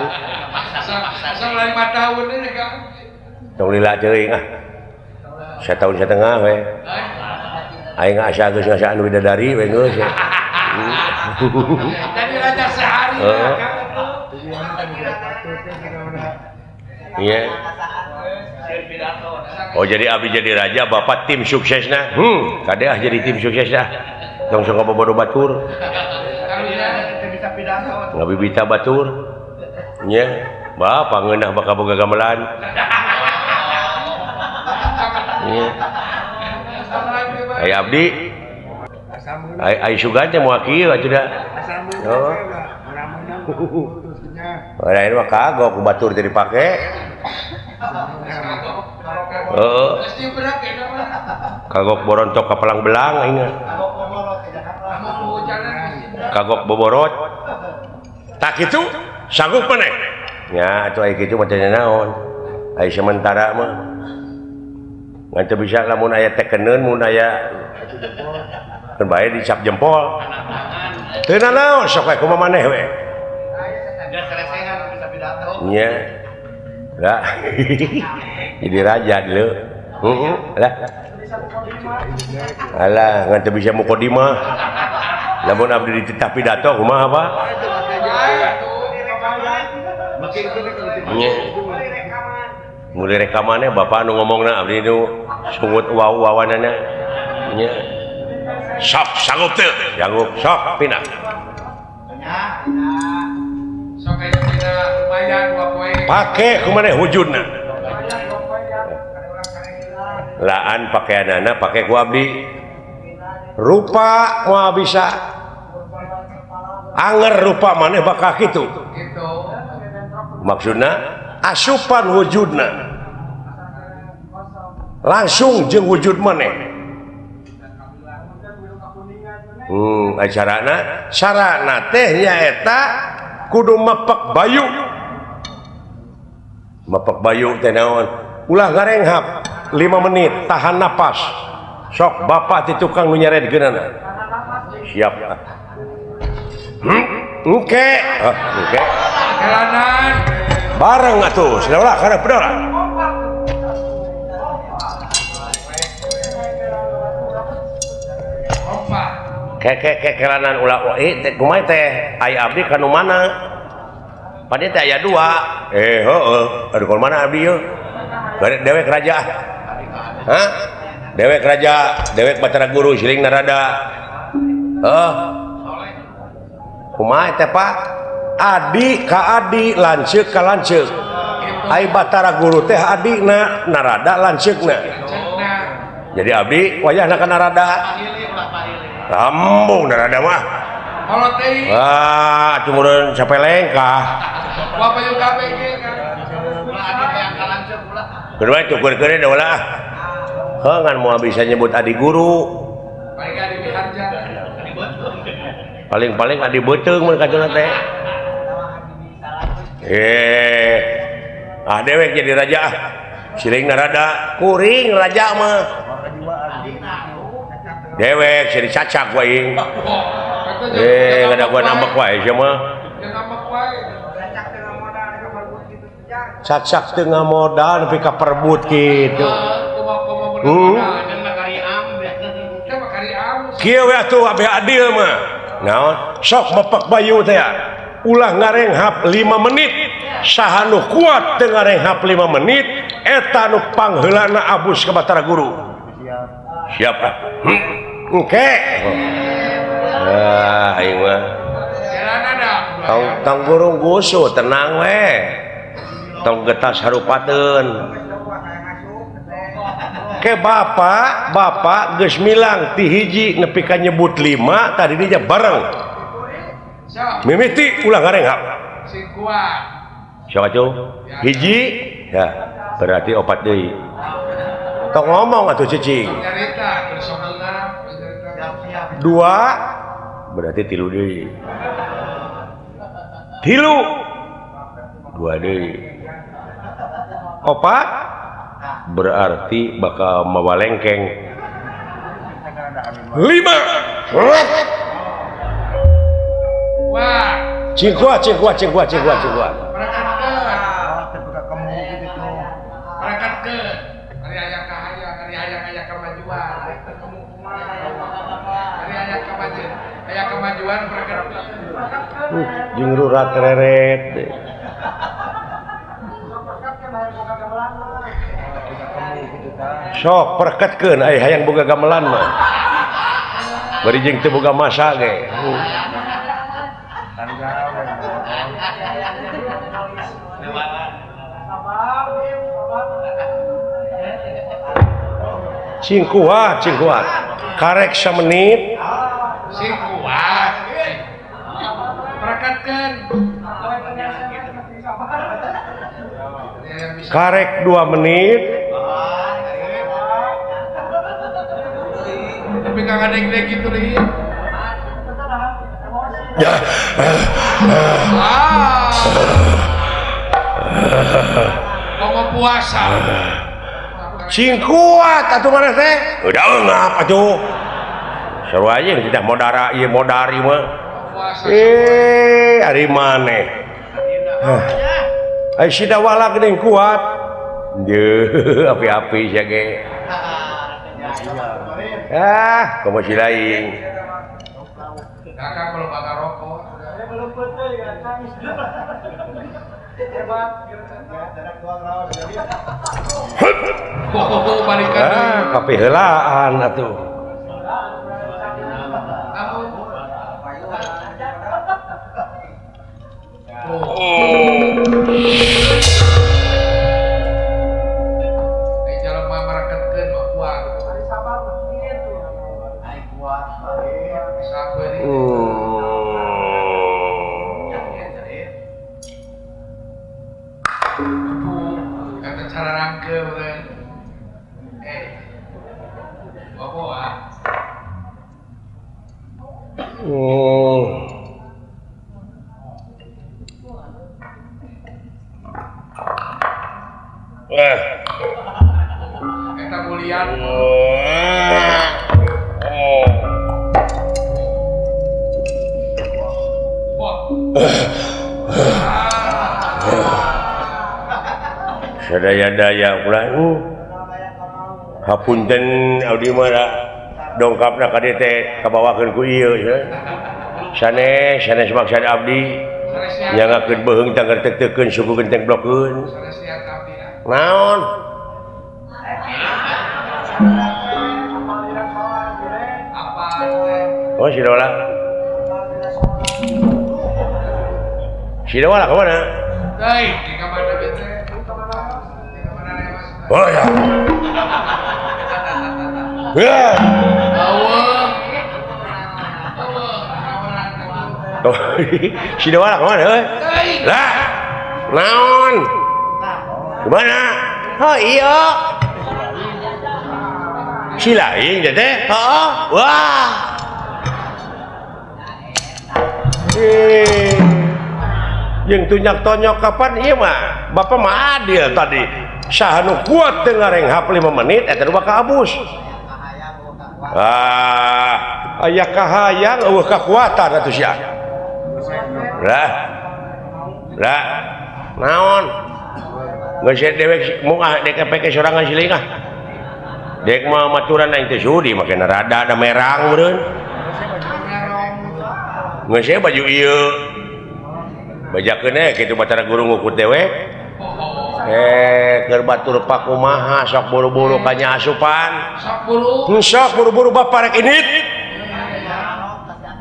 Asal 5 tahun deui Kang. Tong lila teuing ah. Satahun setengah we. Aing asa geus ngasaan widadari we geus. Jadi raja sehari Kang. Iya. Oh jadi abdi jadi raja, bapak tim suksesna. Kade ah jadi tim suksesna. Tong sok bobodo batur. Ngabibita batur. Nya, bapak ngeunah bakal boga gamelan. Nya. Ai abdi. Ai sugan teh moal kieu atuh da. Oh. Lain mah kagok batur teh dipake. Heeh. Kagok borontok ka palang belang aing. Kagok boborot. Tak kitu sanggup maneh. Nya atuh aya kitu mah teu naon. Ai sementara mah ngan teu bisa lamun aya tekeneun mun aya keun bae dicap jempol. Teu nanaon sok we kumaha maneh we. Nya. Lah jadi raja dulu. Heeh, lah. Alah, ngan teu bisa mukadimah. Lamun abdi dititah pidato kumaha, Pak? Mulai rekamannya bapak nu ngomongna abdi nu sungut waw-wawanana. Nya. Sok sanggup teu? Sanggup, sok pindah. Sok aya pindah lumayan 2 poe. Pake kumaha wujudna. Laan pakaianana pake ku abdi. Rupa moal bisa. Anger rupa maneh bakal kitu. Maksudna asupan wujudna. Langsung jeung wujud maneh. Acarana sarana teh nyaeta kudu mepek bayu. Mepek bayu teh naon? Ulah ngarenghap 5 menit tahan napas. Sok bapak ti tukang nu nyaredkeunana. Siap. Engke. Ah, engke. Jalanan. Bareng atuh, saudara kana pedora. Kekekekelanan ulah teh kumaha teh ai abdi ka nu mana? Padi teh aya 2. Heueuh, aduh ka mana abdi yeuh? Dewek raja. Hah? Dewek raja, dewek Batara Guru siling Narada. Heuh. Kumaha teh Pak? Adi ka adi, lanceuk ka lanceuk. Ai Batara Guru teh adina, Narada lanceukna. Jadi abdi wayahna ka Narada. Lambung Narada mah. Ah, cumureun sampai lengkah. Kedua cukur-keun ulah. Heuh ngan moal bisa nyebut adi guru. Paling-paling adi beuteung mun kacuna teh. Ah dewek jadi raja. Siling Narada, kuring raja mah. Dewek jadi cacak wae. Kada gua nambek wae sia mah. Cacak teu ngamodal nepi ka perebut kitu. Kieu we atuh abeh adil mah. Naon? Sok mepek bayu teh. Ulah ngarenghap 5 menit. Saha nu kuat teu ngarenghap 5 menit eta nu pangheulana abus ka Batara Guru. Siap ah. Engke. Ah, aing mah. Tong burung gusuh tenang we. Tong getas harupateun. Ke bapak, bapak geus milang ti hiji nepi ka nyebut 5 tadi dinya bareng. Mimiti ulah ngarenghap. Sing kuat. Siapa tuh? Hiji ya, berarti 4 deui. Tong ngomong atuh cicing. 2 berarti 3 deui. 3 2 deui. 4 berarti bakal mawa lengkeng. 5. Wah. Cingkuat cingkuat cingkuat cingkuat cingkuat. Berangkatkeun. Ari aya kahayang, ari aya kemajuan. Ari aya kemajuan, aya kemajuan berangkatkeun. Jeung rurat reret. Sok perketkeun ai hayang boga gamelan mah. Bari jeung teu boga masa ge. Sing kuat, sing kuat. Karek samenit. Sing kuat. Perketkeun. Karek 2 menit. Tapi nggak ngadeg-deg gitu nih. Ya. Mau puasa. Sing kuat atuh maneh teh. Udah ngap atuh. Seru aja tidak modara ieu modari mah. Ari maneh. Ai si Dawala geuning kuat. Deuh, api-api sia ge. Ah, komo si lain. Kakak kalau bakar rokok. Ah, kapiheulaan atuh. Sadaya-daya ulah hapunten abdi mah dongkapna ka dieu teh kabawakeun ku ieu sanes sanes maksad abdi nyangakeun beuheung tangger teuk-teukeun suku genteng blokeun naon. Oh si Dola. Si Dola ke mana? Oh ya. Ya. Si Dola ke mana? Lah. Naon? Gimana? Oh iya. Si lain teh. Heeh. Wah. Jeung tunyak tonyok kapan ieu mah? Bapak mah adil tadi. Saha nu kuat teu ngarenghap 5 menit eta nu bakal abus. Ah, aya kahayang eueuh kakuatan atuh sia. Lah. Lah. Naon? Geus dewek mung ah dek peke sorangan siling ah. Dek mah maturan aing teh sudi make rada da merang meureun. Geus baju ieu. Bajakeun we kitu Batara Guru ngukut dewek. Keur batur pakumaha sok buru-buru kanya asupan. Sok buru-buru bapak rek indit.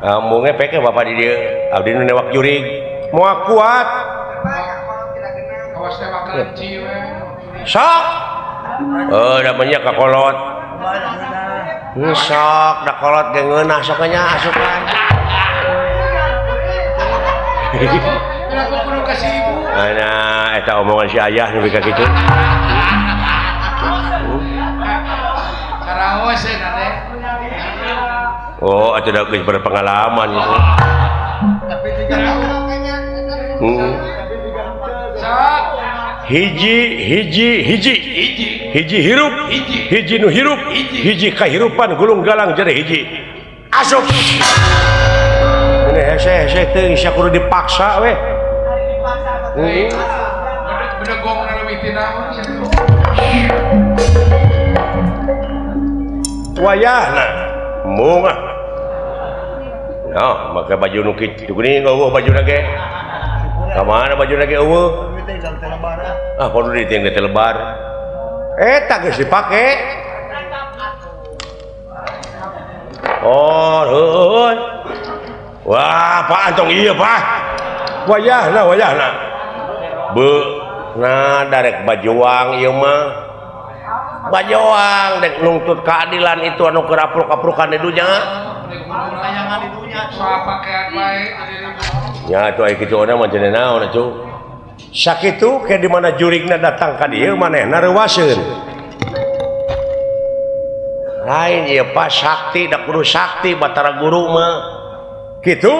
Embung ge peke bapak di dieu. Abdi nu newak jurig. Moal kuat. Sok. Oh, da banyak kakolot. Sok da kolot ge ngeunah sok nya asupan. Ana eta omongan si ayah nu ka kitu. Karaos eta teh. Oh, atuh da geus berpengalaman gitu. Hiji hiji hiji hiji hirup hiji nu hirup hiji kahirupan gulung galang jadi hiji. Asup. Ini hese hese teuing sia kudu dipaksa weh. Wayahna embung ah. Noh, make baju nu kitu geuning eueuh bajuna ge. Ka mana bajuna ge eueuh? Ah, kudu diting teh lebar. Eta geus dipake. Oh, heueuh. Wah, apaan tong ieu, Pak? Wayahna, wayahna. Be, nah darek bajuang ieu mah. Bajuang dek nungtut keadilan itu anu keur apruk-aprukan di dunya. Ya atuh aya kitu mah cenah naon atuh. Sakitu ke di mana jurigna datang ka dieu manehna reuwaseun. Lain ieu Pak sakti da kudu sakti Batara Guru mah. Kitu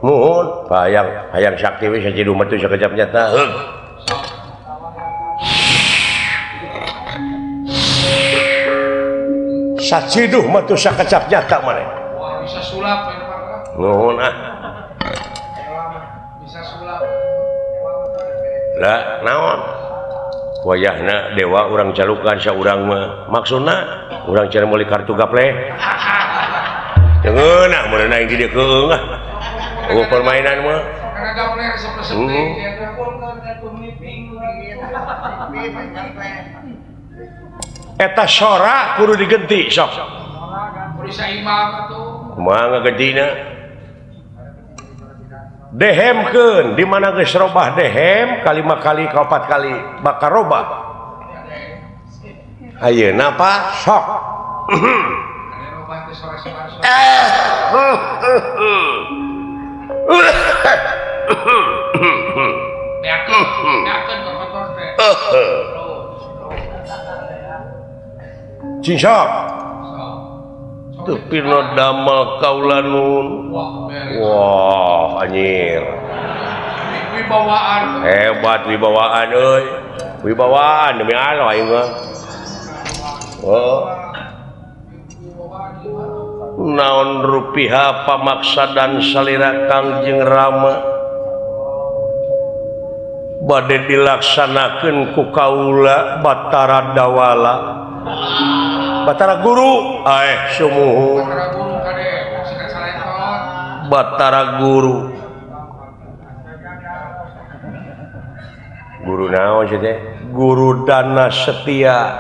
muhun hayang hayang sakti we sajidu mah teu sakejap nyata. Heug. Saciduh mah teu sakecap nyata maneh. Wah, bisa sulap we Pak. Nuhun ah. Bisa sulap. Lah naon? Wayahna dewa urang calukan saurang mah. Maksudna urang cara meuli kartu gaple. Teu ngeunah meureun aing di dieu keung ah. Eueuh permainan mah. Karena gaple resep-resep teh. Eta sora kudu digenti sok. Kudu saimbang atuh. Kumaha ngagentina? Dehemkeun di mana geus robah dehem kalima kali kaopat kali bakal robah. Ayeuna Pak sok. Cing sok. Teu pino damel kaula nun. Wah, anjir. Wibawaan. Hebat wibawaan euy. Wibawaan demi Allah aing mah. Oh. Naon rupiah pamaksadan salira Kangjeng Rama bade dilaksanakeun ku kaula Batara Dawala. Batara Guru, sumuhun. Batara Guru. Guru naon sih teh? Guru Dana Setia.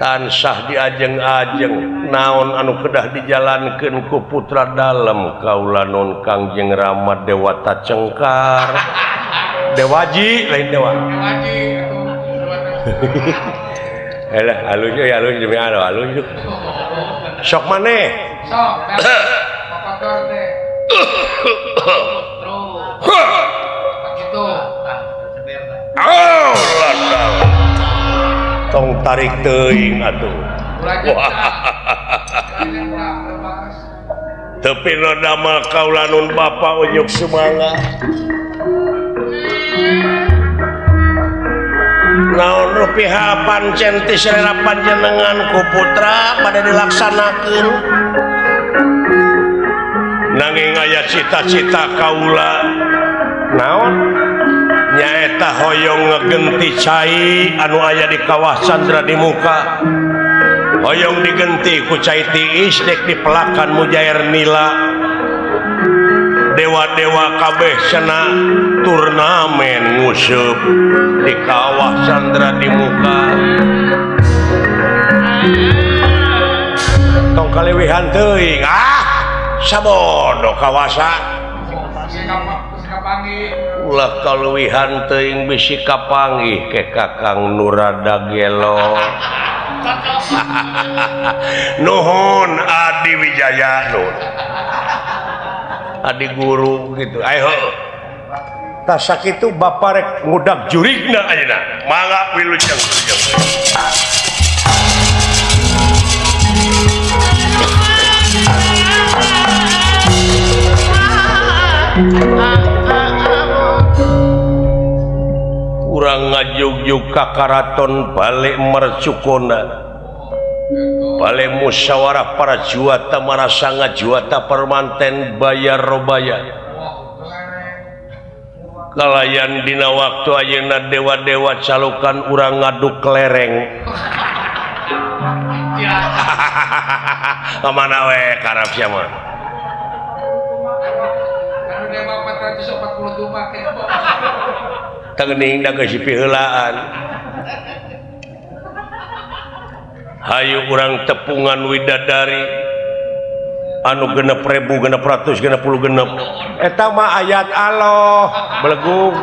Tansah diajeng-ajeng naon anu kedah dijalankeun ku putra dalem kaula nun Kangjeng Rama Dewata Cengkar. Dewaji lain dewa. Dewaji atuh. Elah alus euy alus demi Allah alus. Sok maneh. Sok. Kotor teh. Terus. Kitu. Tong tarik teuing atuh. Teu pino damel kaula nun bapa unjuk sumangga. Naon rupiah pancen ti selera panjenengan ku putra pada dilaksanakeun. Nanging aya cita-cita kaula. Naon? Nyaeta hoyong ngegenti cai anu aya di kawah Candra di muka. Hoyong digenti ku cai tiis dek dipelakan mujair nila. Dewa-dewa kabeh cenah turnamen nguseup di kawah Candra di muka. Tong kalewihan teuing ah sabodo kawasa. Ulah kaluwihan teuing bisi kapanggih ke Kakang Nurada Gelo. Nuhun Adi Wijaya nun. Adi guru gitu. Ayo. Tah sakitu bapa rek ngudag jurigna ayeuna. Mangga wilujeng wilujeng. Urang ngajugjug ka karaton balik Mercukona. Balik musyawarah para juwata marasanga juwata permanten bayar robaya. Kalayan dina waktu ayeuna dewa-dewa calukan urang ngaduk kelereng. Kamana we karep sia mah. Tengning da geus piheulaan. Hayu urang tepungan widadari anu 6.666. Eta mah ayat Allah belegung.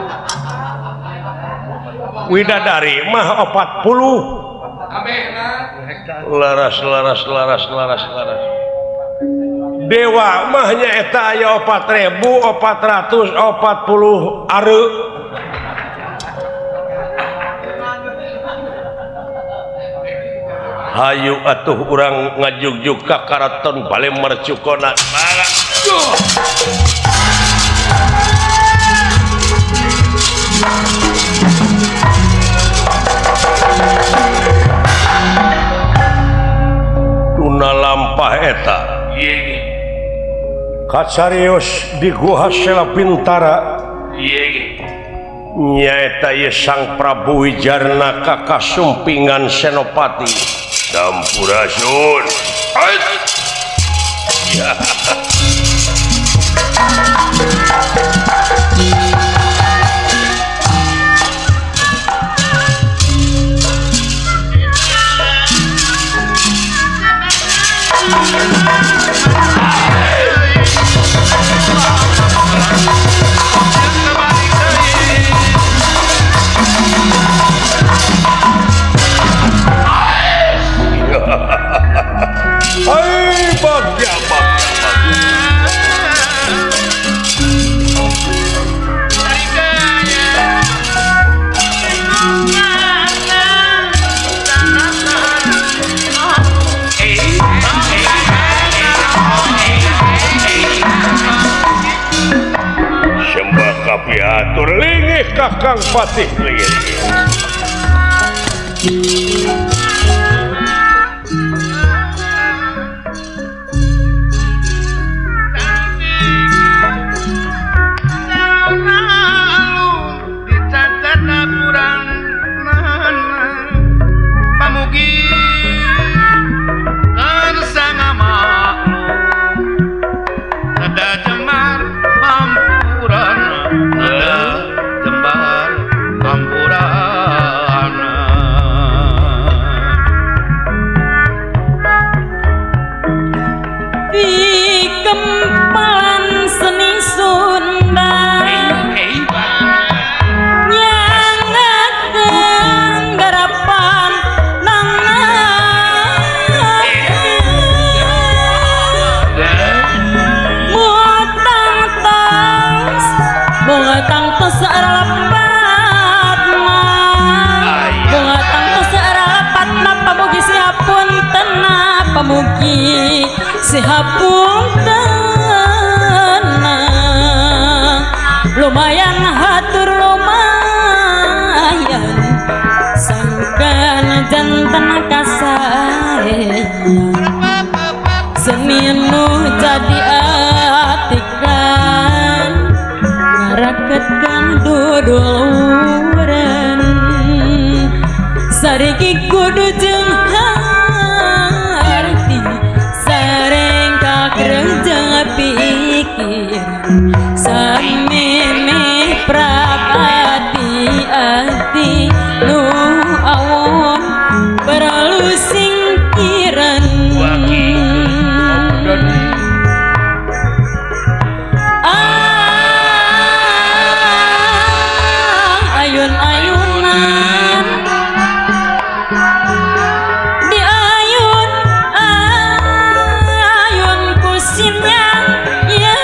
Widadari mah 40. Laras laras laras laras laras. Dewa mah nya eta aya 4.440 are. Hayu atuh urang ngajugjug ka karaton bale Mercukona. Tuna lampah eta. Kacarios di Guha Sela Bintara nyaeta ieu Sang Prabu Wijarnaka kasumpingan Senopati. Sampurasun. Ya. Hai bagja bagja bagja. Sembah kapiatur lingih Kakang Patih lingih. Pamugi sihapun tenang, lumayan hatur lumayan sangkan jantan kasaean seni nu jadi atikan ngaraketkan duduluran sariki kudu jeung harti sareng kakrejeng pikiran sameme prapati ati nu awon perlu singkiran. Ayun-ayunan di ayun ayun kusinnya ya.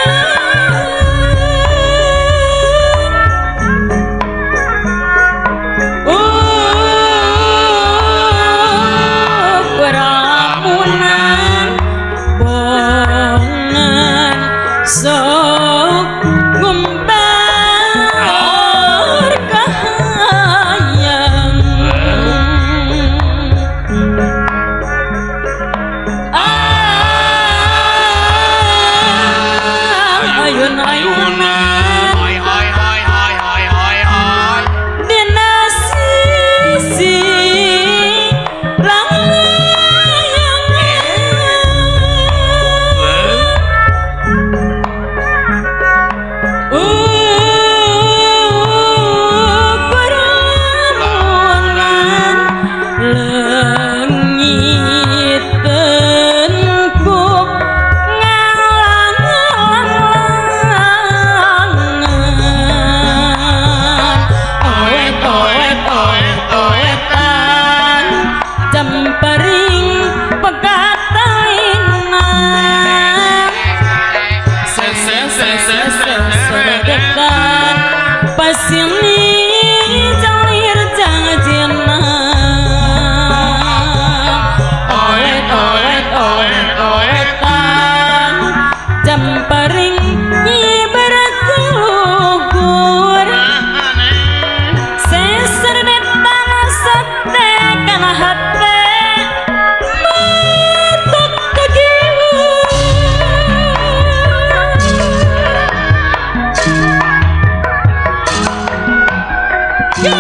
Bingah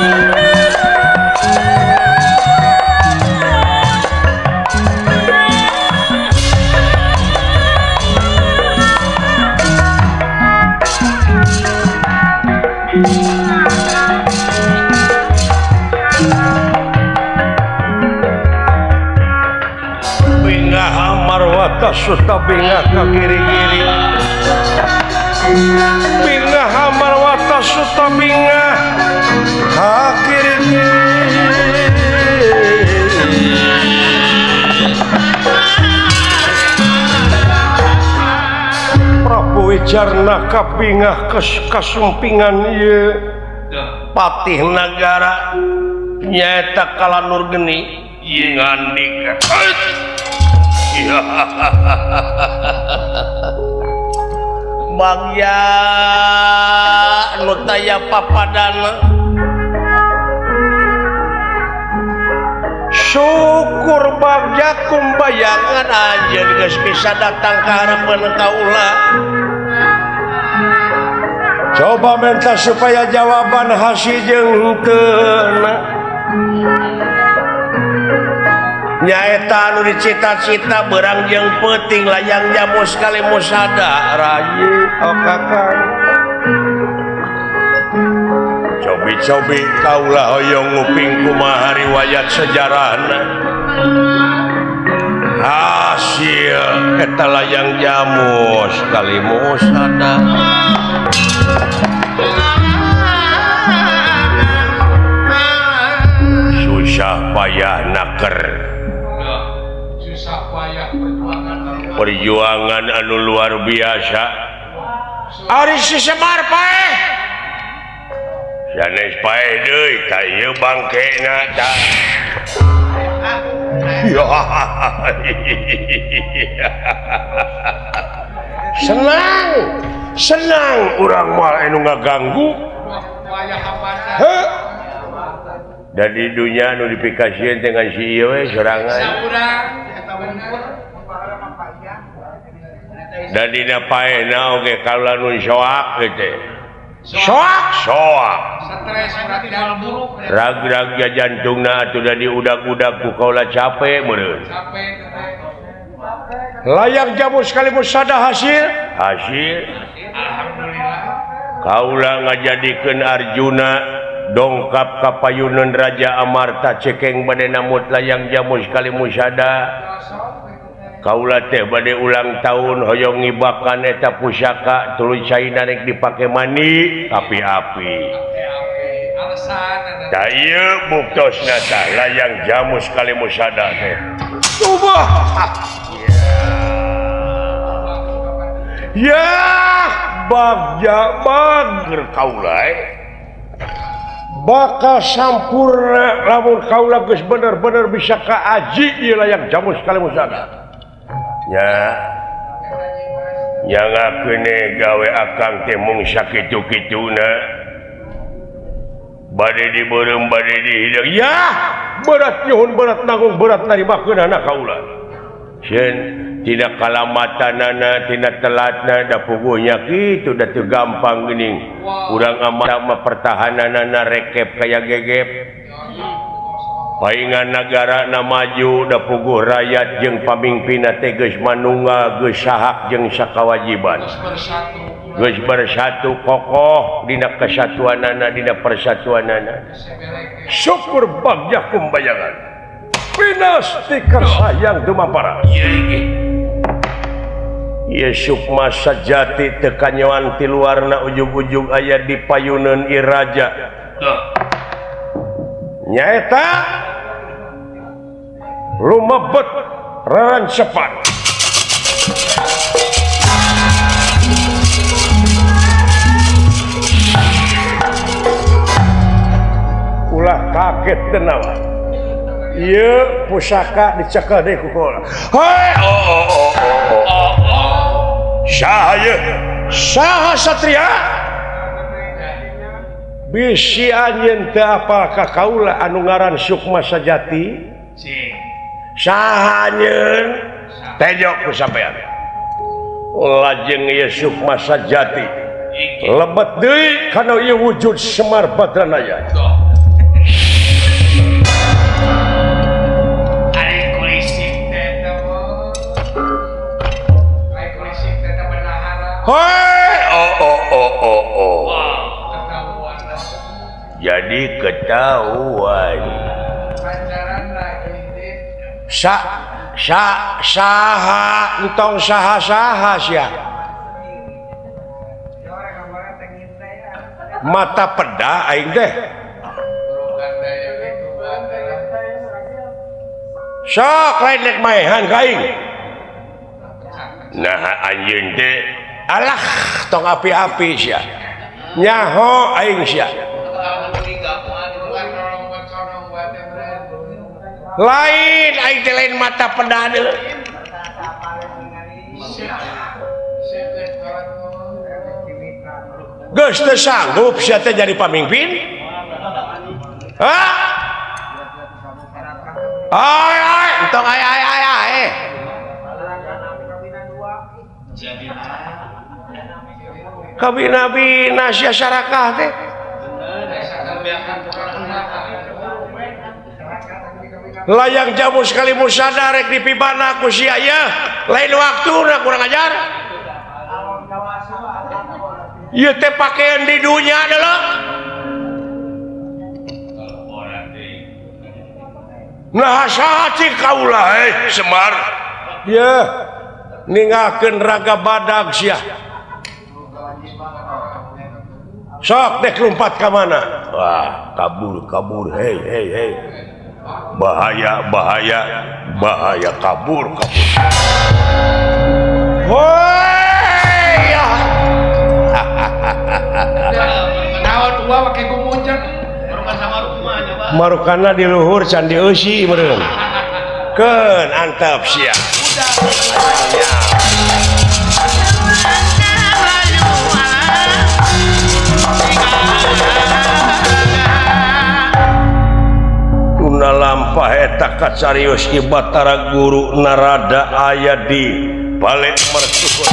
Amarwata suta bingah ka kiri-kiri. Bingah Amarwata suta bingah ka kiri-kiri. Prabu Wijarnaka bingah kasumpingan ieu patih nagara nyaeta Kalanur Geni ngandika. Bagya nu taya papadana syukur bagya kumbayangan anjeun geus bisa datang ka hareupeun kaula. Coba minta supaya jawaban hasil jeung henteu. Nyaeta anu dicita-cita berang jeung peuting layang jamus kali musada rayi oh kakang. Cobi-cobi kaula hoyong nguping kumaha riwayat sejarahna. Hasil eta layang jamus kali musada. Susah payah naker. Susah payah perjuangan perjuangan anu luar biasa. Ari si Semar paeh. Sanes paeh deui ka ieu bangkena tah. Senang, senang urang moal anu ngaganggu. Heuh. Da di dunya anu dipikasieun teh ngan si ieu we sorangan. Da dina paehna oge kaula nu soak teh. Soak, soak. Rag-rag jantungna atuh da diudag-udag ku kaula capek meureun. Layang jamu sekali musada hasil, hasil. Alhamdulillah. Kaula ngajadikeun Arjuna dongkap ka payuneun Raja Amarta cekeng bade namut layang jamu sekali musada. Kaula teh bade ulang tahun hoyong ngibakan eta pusaka tuluy caina rek dipake mandi api-api. Tah ieu buktosna tah layang jamu sekali musada teh. Ubah. Ya, bagja bager kaula bakal sampurna lamun kaula geus bener-bener bisa kaaji ieu layang jamu sekali musada. Nya nyangakeun gawe akang teh mung sakitu-kituna bade dibeureum bade dihideung. Ya, berat nyuhun berat nanggung berat narimakeunana kaula. Sieun tina kalamatanana tina telatna da puguhnya kitu da teu gampang geuning. Urang amat mah pertahananana rekep kaya gegep. Paingan nagara na maju da puguh rakyat jeung pamimpinna teh geus manunggal geus sahak jeung sakawajiban. Geus bersatu kokoh dina kesatuanana dina persatuanana. Syukur bagja kumbayangan. Pinasti karsayang dumampara. Ieu sukma sajati teu kanyoan ti luarna ujug-ujug aya di payuneun ieu raja. Nyaeta lumebet rarancepan. Ulah kaget denawa. Ieu pusaka dicekel deui ku kaula. Hei, oh oh oh oh oh. Saha ieu? Saha satria? Bisi anjeun teu apal ka kaula anu ngaran Sukma Sajati? Saha anjeun? Tejo ku sampean. Lajeng ieu Sukma Sajati lebet deui kana ieu wujud Semar Badranaya. Hoi oh oh oh oh oh. Jadi ketahuan. Sa sa saha entong saha saha sia. Mata peda aing teh. Sok lain rek maehan ka aing. Nah anjeun teh alah tong api-api sia. Nyaho aing sia. Lain aing teh lain mata peda deui. Geus teu sanggup sia teh jadi pamimpin? Hah? Ai ai entong ai ai ai ai. Kabina-bina sia sarakah teh. Layang jamu sekali musada rek dipibana ku sia yeuh. Lain waktuna kurang ajar. Ieu teh pakaian di dunya adalah. Nah saha cing kaula Semar. Yeuh ninggalkeun raga badag sia. Sok dek lompat ka mana? Wah, kabur kabur hei hei hei. Bahaya bahaya bahaya kabur kabur. Woi ya. Naon dua make gumunjen. Marukana di luhur can dieusi meureun. Keun antep sia. Tuna lampah eta kacarios ki Batara Guru Narada aya di balik mercusuar.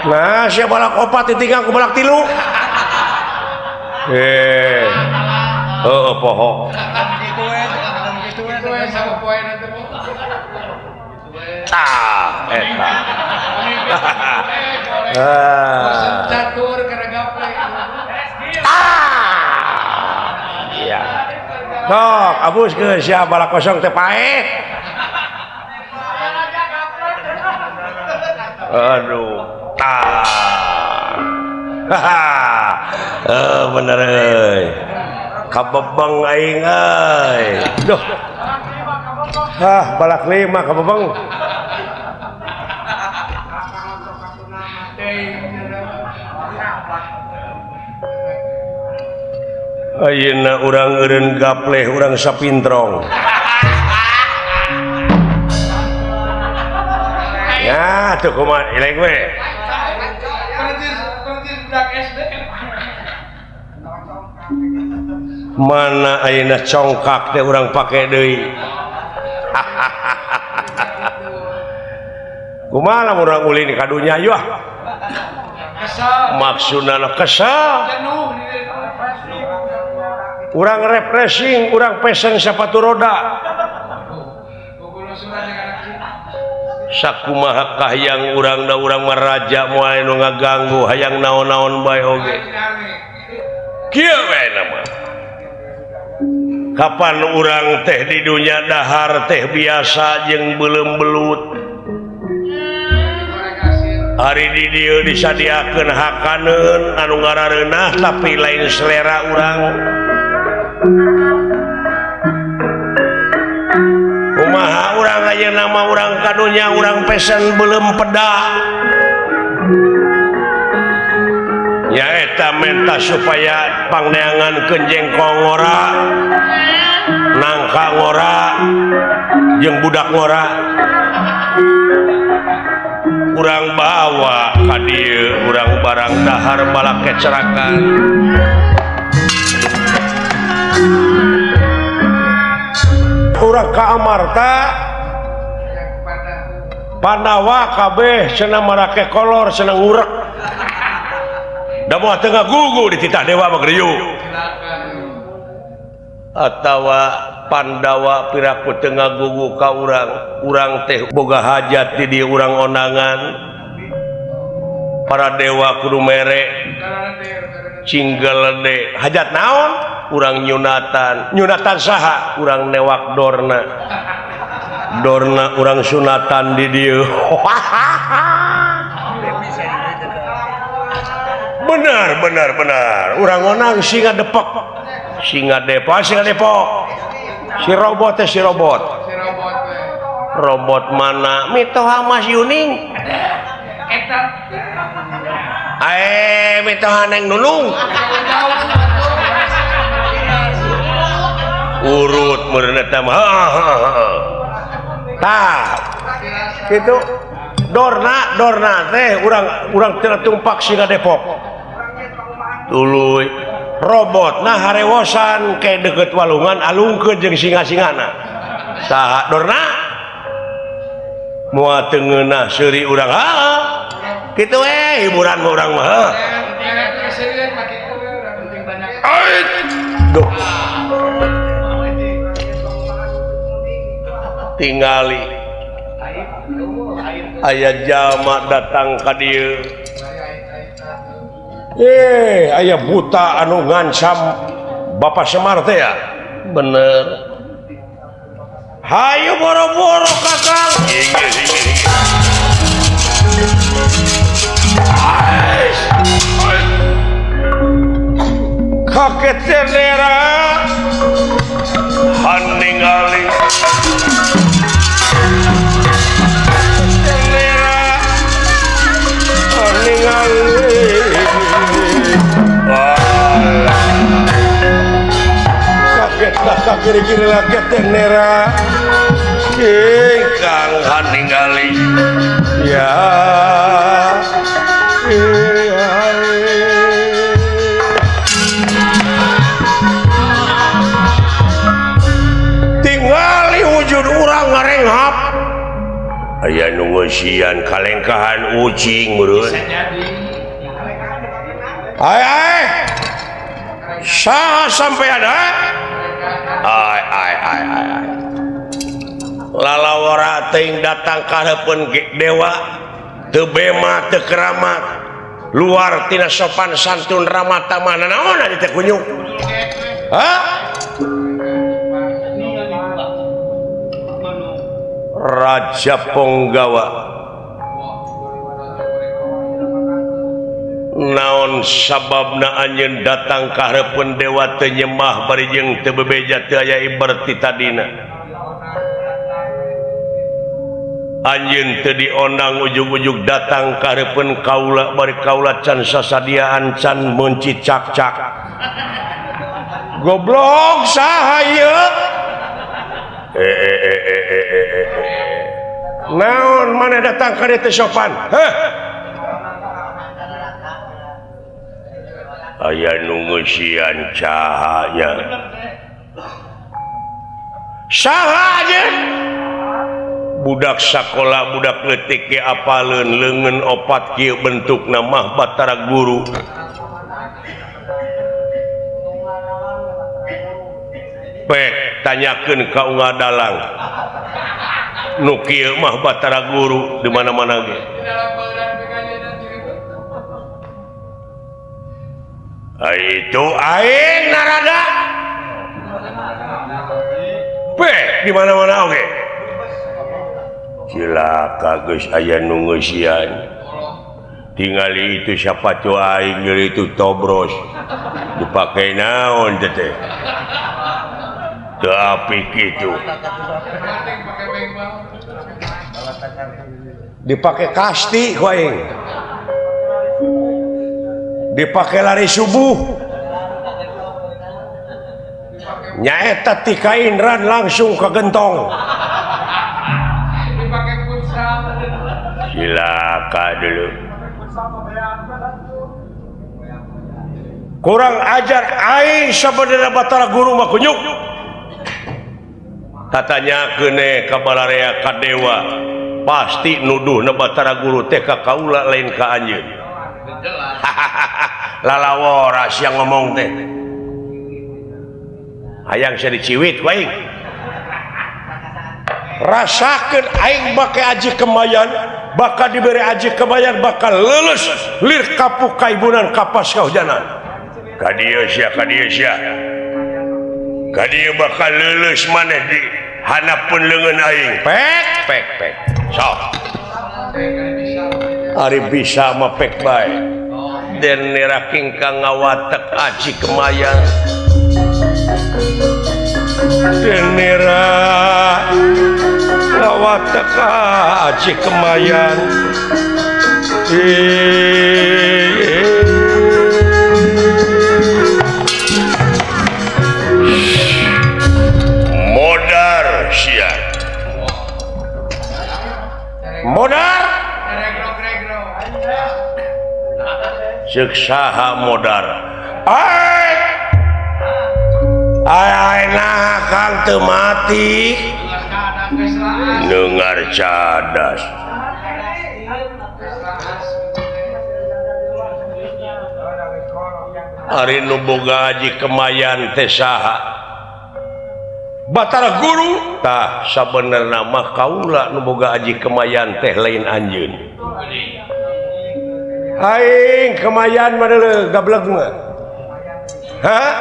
Nah, siapa balak opat ditinggal ku balak tilu. Heeh, poho. Tah, eta. Catur kana gaple. Ah. Iya. Sok, abuskeun sia balak kosong teh paeh. Aduh. Haha. Bener euy. Kabebeng aing euy. Duh. Hah, balak lima kabebeng. Ayeuna urang eureun gapleh urang sapintrong. Ya, tuh kumaha eleng we. Mana ayeuna congkak teh urang pake deui. Kumaha lamun urang ulin ka dunya ieu ah. Maksudna kesel. Urang refreshing, urang pesen sepatu roda. Sakumaha kahayang urang da urang mah raja moal nu ngaganggu hayang naon-naon bae oge. Kieu we nama. Kapan urang teh di dunya dahar teh biasa jeung beuleum belut. Ari di dieu disadiakeun hakaneun anu ngarareunah tapi lain selera urang. Kumaha urang ayeuna mah urang ka dunya urang pesen beuleum peda. Nyaeta menta supaya pangneangankeun jengkol ngora, nangka ngora, jeung budak ngora. Urang bawa ka dieu urang barang dahar balak kecerakan. Urang ka Amarta Pandawa kabeh cenah marake kolor cenah ngurek. Da moal teu ngagugu dititah dewa mah geriuk. Atawa Pandawa piraku teu ngagugu ka urang, urang teh boga hajat di dieu urang ondangan. Para dewa kudu mere cinggelede hajat naon? Urang nyunatan. Nyunatan saha? Urang newak dorna. Dorna urang sunatan di dieu. Benar benar benar. Urang onang singa depok. Singa depok, singa depok. Si robot teh si robot. Robot mana? Mitoha Mas Yuning. Eta. Ae mitoha Neng Nunung. Urut meureun eta mah. Tah. Kitu dorna dorna teh urang teu tumpak singa Depok. Tuluy robot nah harewosan ke deket walungan alungkeun jeung singa-singana. Saha dorna? Moal teu ngeunah seuri urang. Heeh. Kitu we hiburan mah urang mah. Heuh. Duh. Tingali aya jalma datang ka dieu. Aya buta anu ngancam Bapak Semar teh ya? Bener. Hayu boro-boro kakang. Inggih inggih inggih. Kaget tenera haningali tenera haningali. Kaget tak kiri-kiri lagi tenera ingkang haningali ya. Tingali wujud urang ngarenghap aya nu ngeusian kalengkahan ucing meureun. Ai ai saha sampean ai ai ai ai lalawara teuing datang ka hareupeun dewa teu bema teu keramat luar tina sopan santun ramah tamah nanaon teh kunyuk. Hah? Raja Ponggawa naon sababna anjeun datang ka hareupeun dewa teu nyembah bari jeung teu bebeja teu aya ibar ti tadina. Anjeun teu diondang ujug-ujug datang ka hareupeun kaula bari kaula can sasadiaan can meunci cak-cak. Goblok saha ieu? Naon maneh datang ka dieu teu sopan? Heh. Aya nu ngeusian cahaya. Saha anjeun? Budak sakola budak leutik ge apaleun leungeun opat kieu bentukna mah Batara Guru. Pek tanyakeun ka unggal dalang. Nu kieu mah Batara Guru di mana-mana ge. Ai itu aing narada. Pek di mana-mana oge. Cilaka geus aya nu ngeusian. Tingali itu sapatu aing nyeri itu tobros. Dipake naon teh teh. Teu apik kitu. Dipake kasti ku aing. Dipake lari subuh. Nyaeta ti kainran langsung ke gentong. Cilaka Kurang ajar aing sabenerna Batara Guru mah kunyuk. Tatanya keune ka balarea ka dewa pasti nuduhna Batara Guru teh ka kaula lain ka anjeun. Lalawora sia ngomong teh. Hayang sia diciwit ku aing. Rasakeun aing make aji kemayan, bakal diberi aji kemayan bakal lulus lir kapuk kaibunan kapas kahujanan. Ka dieu sia, ka dieu sia. Ka dieu bakal lulus maneh di handapeun leungeun aing. Pek pek pek. Sok. Ari bisa mah pek bae. Den nera kingkang ngawatek aji kemayan. Den nera ngawatek aji kemayan. Modar sia. Modar? Ceuk saha modar? Ai! Ai nah Kang teu mati. Dengar cadas. Ari nu boga aji kemayan teh saha? Batara Guru. Tah sabenerna mah kaula nu boga aji kemayan teh lain anjeun. Aing kemayan mah deuleu gableg mah. Hah?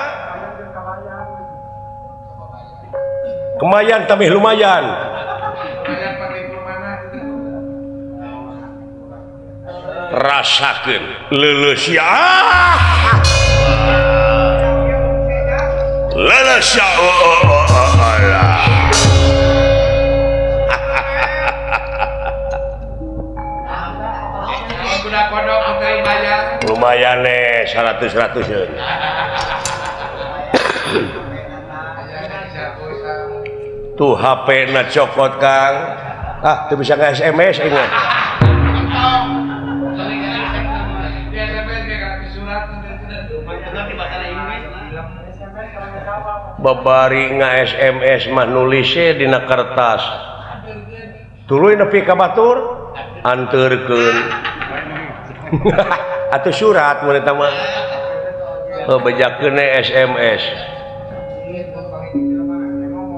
Kemayan tapi lumayan. Rasakeun leuleus ya. Leuleus ya. Lumayan nih 100-100. Tuh HP na cokot Kang. Ah, tuh bisa nge SMS ini. Babari nge SMS mah nulisnya dina kertas. Tuluy nepi ka batur anterkeun. Atau surat mun eta mah. Heuh bejakeun SMS.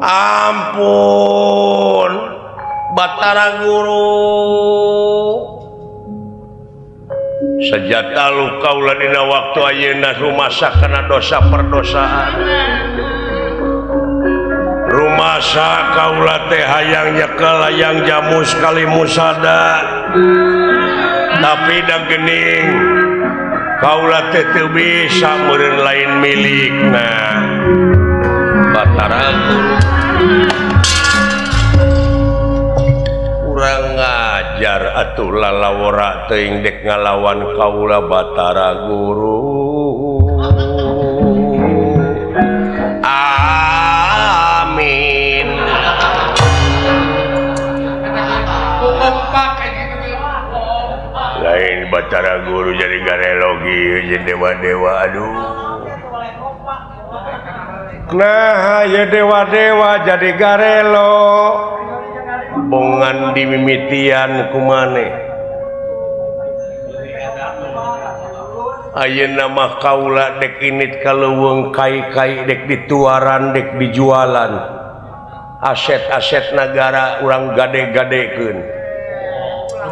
Ampun Batara Guru. Sejata lu kaula dina waktu ayeuna rumasa kana dosa perdosaan. Rumasa kaula teh hayang nyekel hayang jamu sekali musada. Tapi da geuning kaula teh teu bisa meureun lain milikna. Batara Guru kurang ngajar atuh lalawora teuing dek ngalawan kaula Batara Guru. Amin. Lain Batara Guru jadi garelogi jeung dewa-dewa aduh. Nah ya dewa-dewa jadi garelo bongan dimimitian kumane. Ayeuna mah kaula dek init ka leuweung kai-kai dek dituaran dek dijualan. Aset-aset nagara urang gade-gadekeun.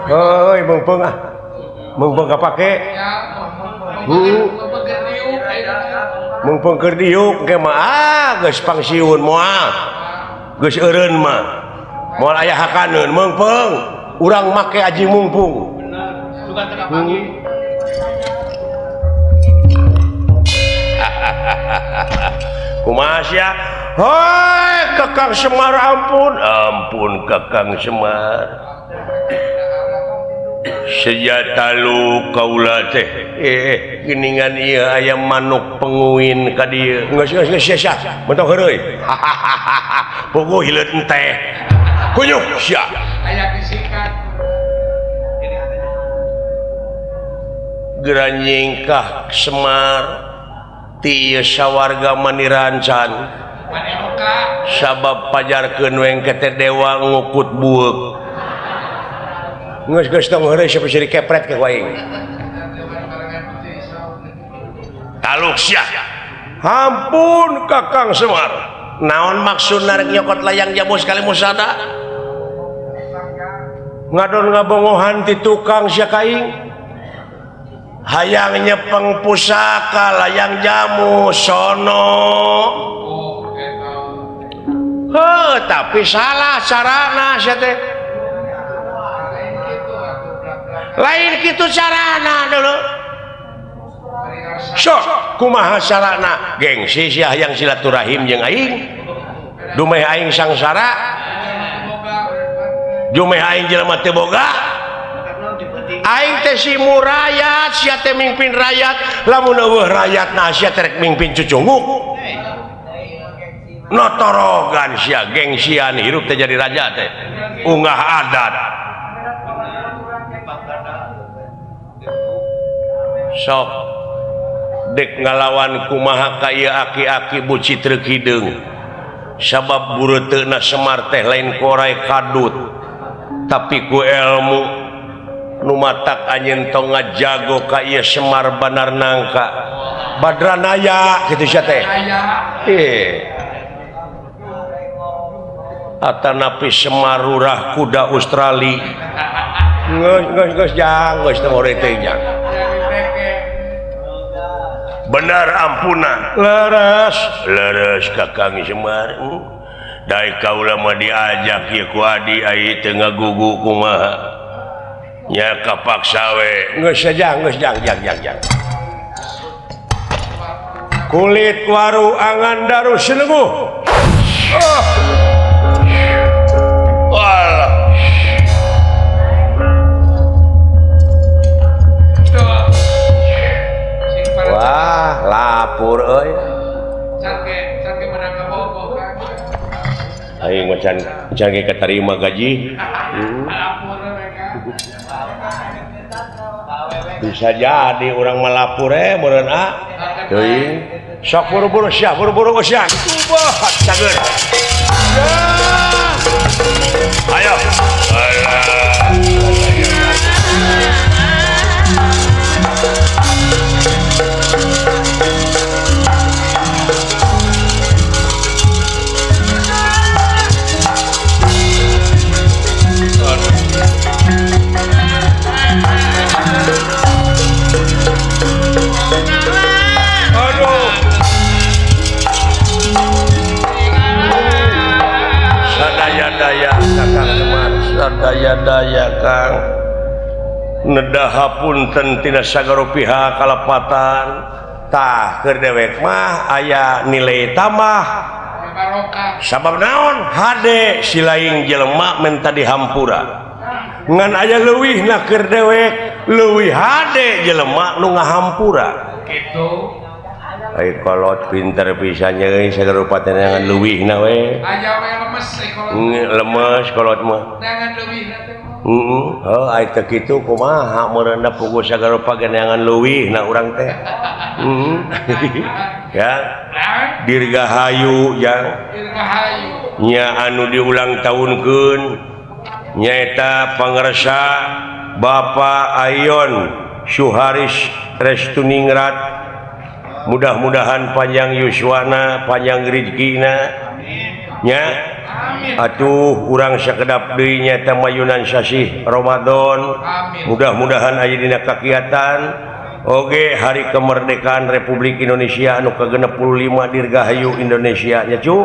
Heuy meungpeung ah. Meungpeung kapake. Meungpeung keur diuk ge mah ah geus pangsiun moal. Geus eureun mah. Moal aya hakaneun meungpeung urang make aji mumpung. Bener, suka teu kapanggih. Kumaha sia? Hoi Kakang Semar ampun, ampun Kakang Semar. Sejata lu kaula teh geuningan ieu aya manuk penguin ka dieu. Geus geus geus sia sia, mentok heureuy. Puguh hileut enteh. Kunyuk sia. Aya disikat. Geura nyingkah Semar. Ti ieu sawarga manirancan sabab pajarkeun wengke teh dewa ngukut bueuk. Geus geus tong heureuy siapa siri kepret ke aing. Taluk sia. Hampun Kakang Semar. Naon maksudna rek nyokot layang jamu sekali musada? Ngadon ngabongohan ti tukang sia ka aing. Hayang nyepeng pusaka layang jamu sono. Heuh, tapi salah carana sia teh. Lain kitu carana dulu. Sok kumaha carana? Gengsi sia hayang silaturahim jeung aing. Dumeh aing sangsara. Dumeh aing jelema teu boga. Aing teh si murayat, sia teh mimpin rakyat, lamun eueuh rakyatna sia teh rek mimpin cucunguk. Notorogan sia gengsian hirup teh jadi raja teh. Ungah adat. Sok dek ngalawan kumaha ka ieu aki-aki buci treuk hideung. Sabab bureuteuna Semar teh lain korai kadut, tapi ku ilmu nu matak anjeun tong ngajago ka ieu Semar Banar Nangka. Badranaya kitu sia teh. Atanapi Semar rurah kuda Australia. Geus geus geus jang geus teu more teh jang. Benar ampunan. Leres, leres Kakang Semar. Daek kaula mah diajak ieu ku adi ai teu ngagugu kumaha. Nya kapaksa we. Geus jang, geus jang jang jang jang. Kulit waru angan daru silebuh. Oh. Walah. Wah, lapur euy. Can ge menang kabogoh kan. Aing mah can ge katarima gaji. Lapur mereka. Bisa jadi urang mah lapur meureun ah. Teuing. Sok buru-buru sia, buru-buru sia. Kubah cager. Ayo. Alah. Sadaya-daya Kakang Semar, sadaya-daya Kang. Nedaha punten tina sagara pihak kalepatan. Tah keur dewek mah aya nilai tambah. Sabab naon? Hade silaing jelema menta dihampura. Ngan aya leuwihna keur dewek, leuwih hade jelema nu ngahampura. Kitu. Ai kolot pinter pisan euy sagara teh neangan leuwihna we. Aya we lemes kolot. Lemes kolot mah. Neangan leuwihna teh. Heeh, heuh ai teu kitu kumaha meureunna puguh sagara ge neangan leuwihna urang teh. Heeh. Ya. Dirgahayu jang. Dirgahayu. Nya anu diulang tahunkeun nyaeta pangersa Bapak Ayon Suharis Restuningrat. Mudah-mudahan panjang yuswana, panjang rezekina. Nya. Atuh urang sakedap deui nyaeta mayunan sasih Ramadan. Mudah-mudahan aya dina kakiatan. Oge hari kemerdekaan Republik Indonesia anu ke-65 Dirgahayu Indonesia nya cu.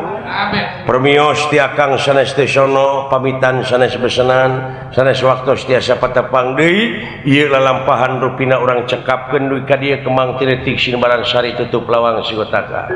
Permios ti Akang sanes teh sono pamitan sanes besenan sanes waktos tiasa patepang deui ieu lalampahan rupina urang cekapkeun dugi ka dieu kemang tiretik sinbaran sari tutup lawang sigotaka.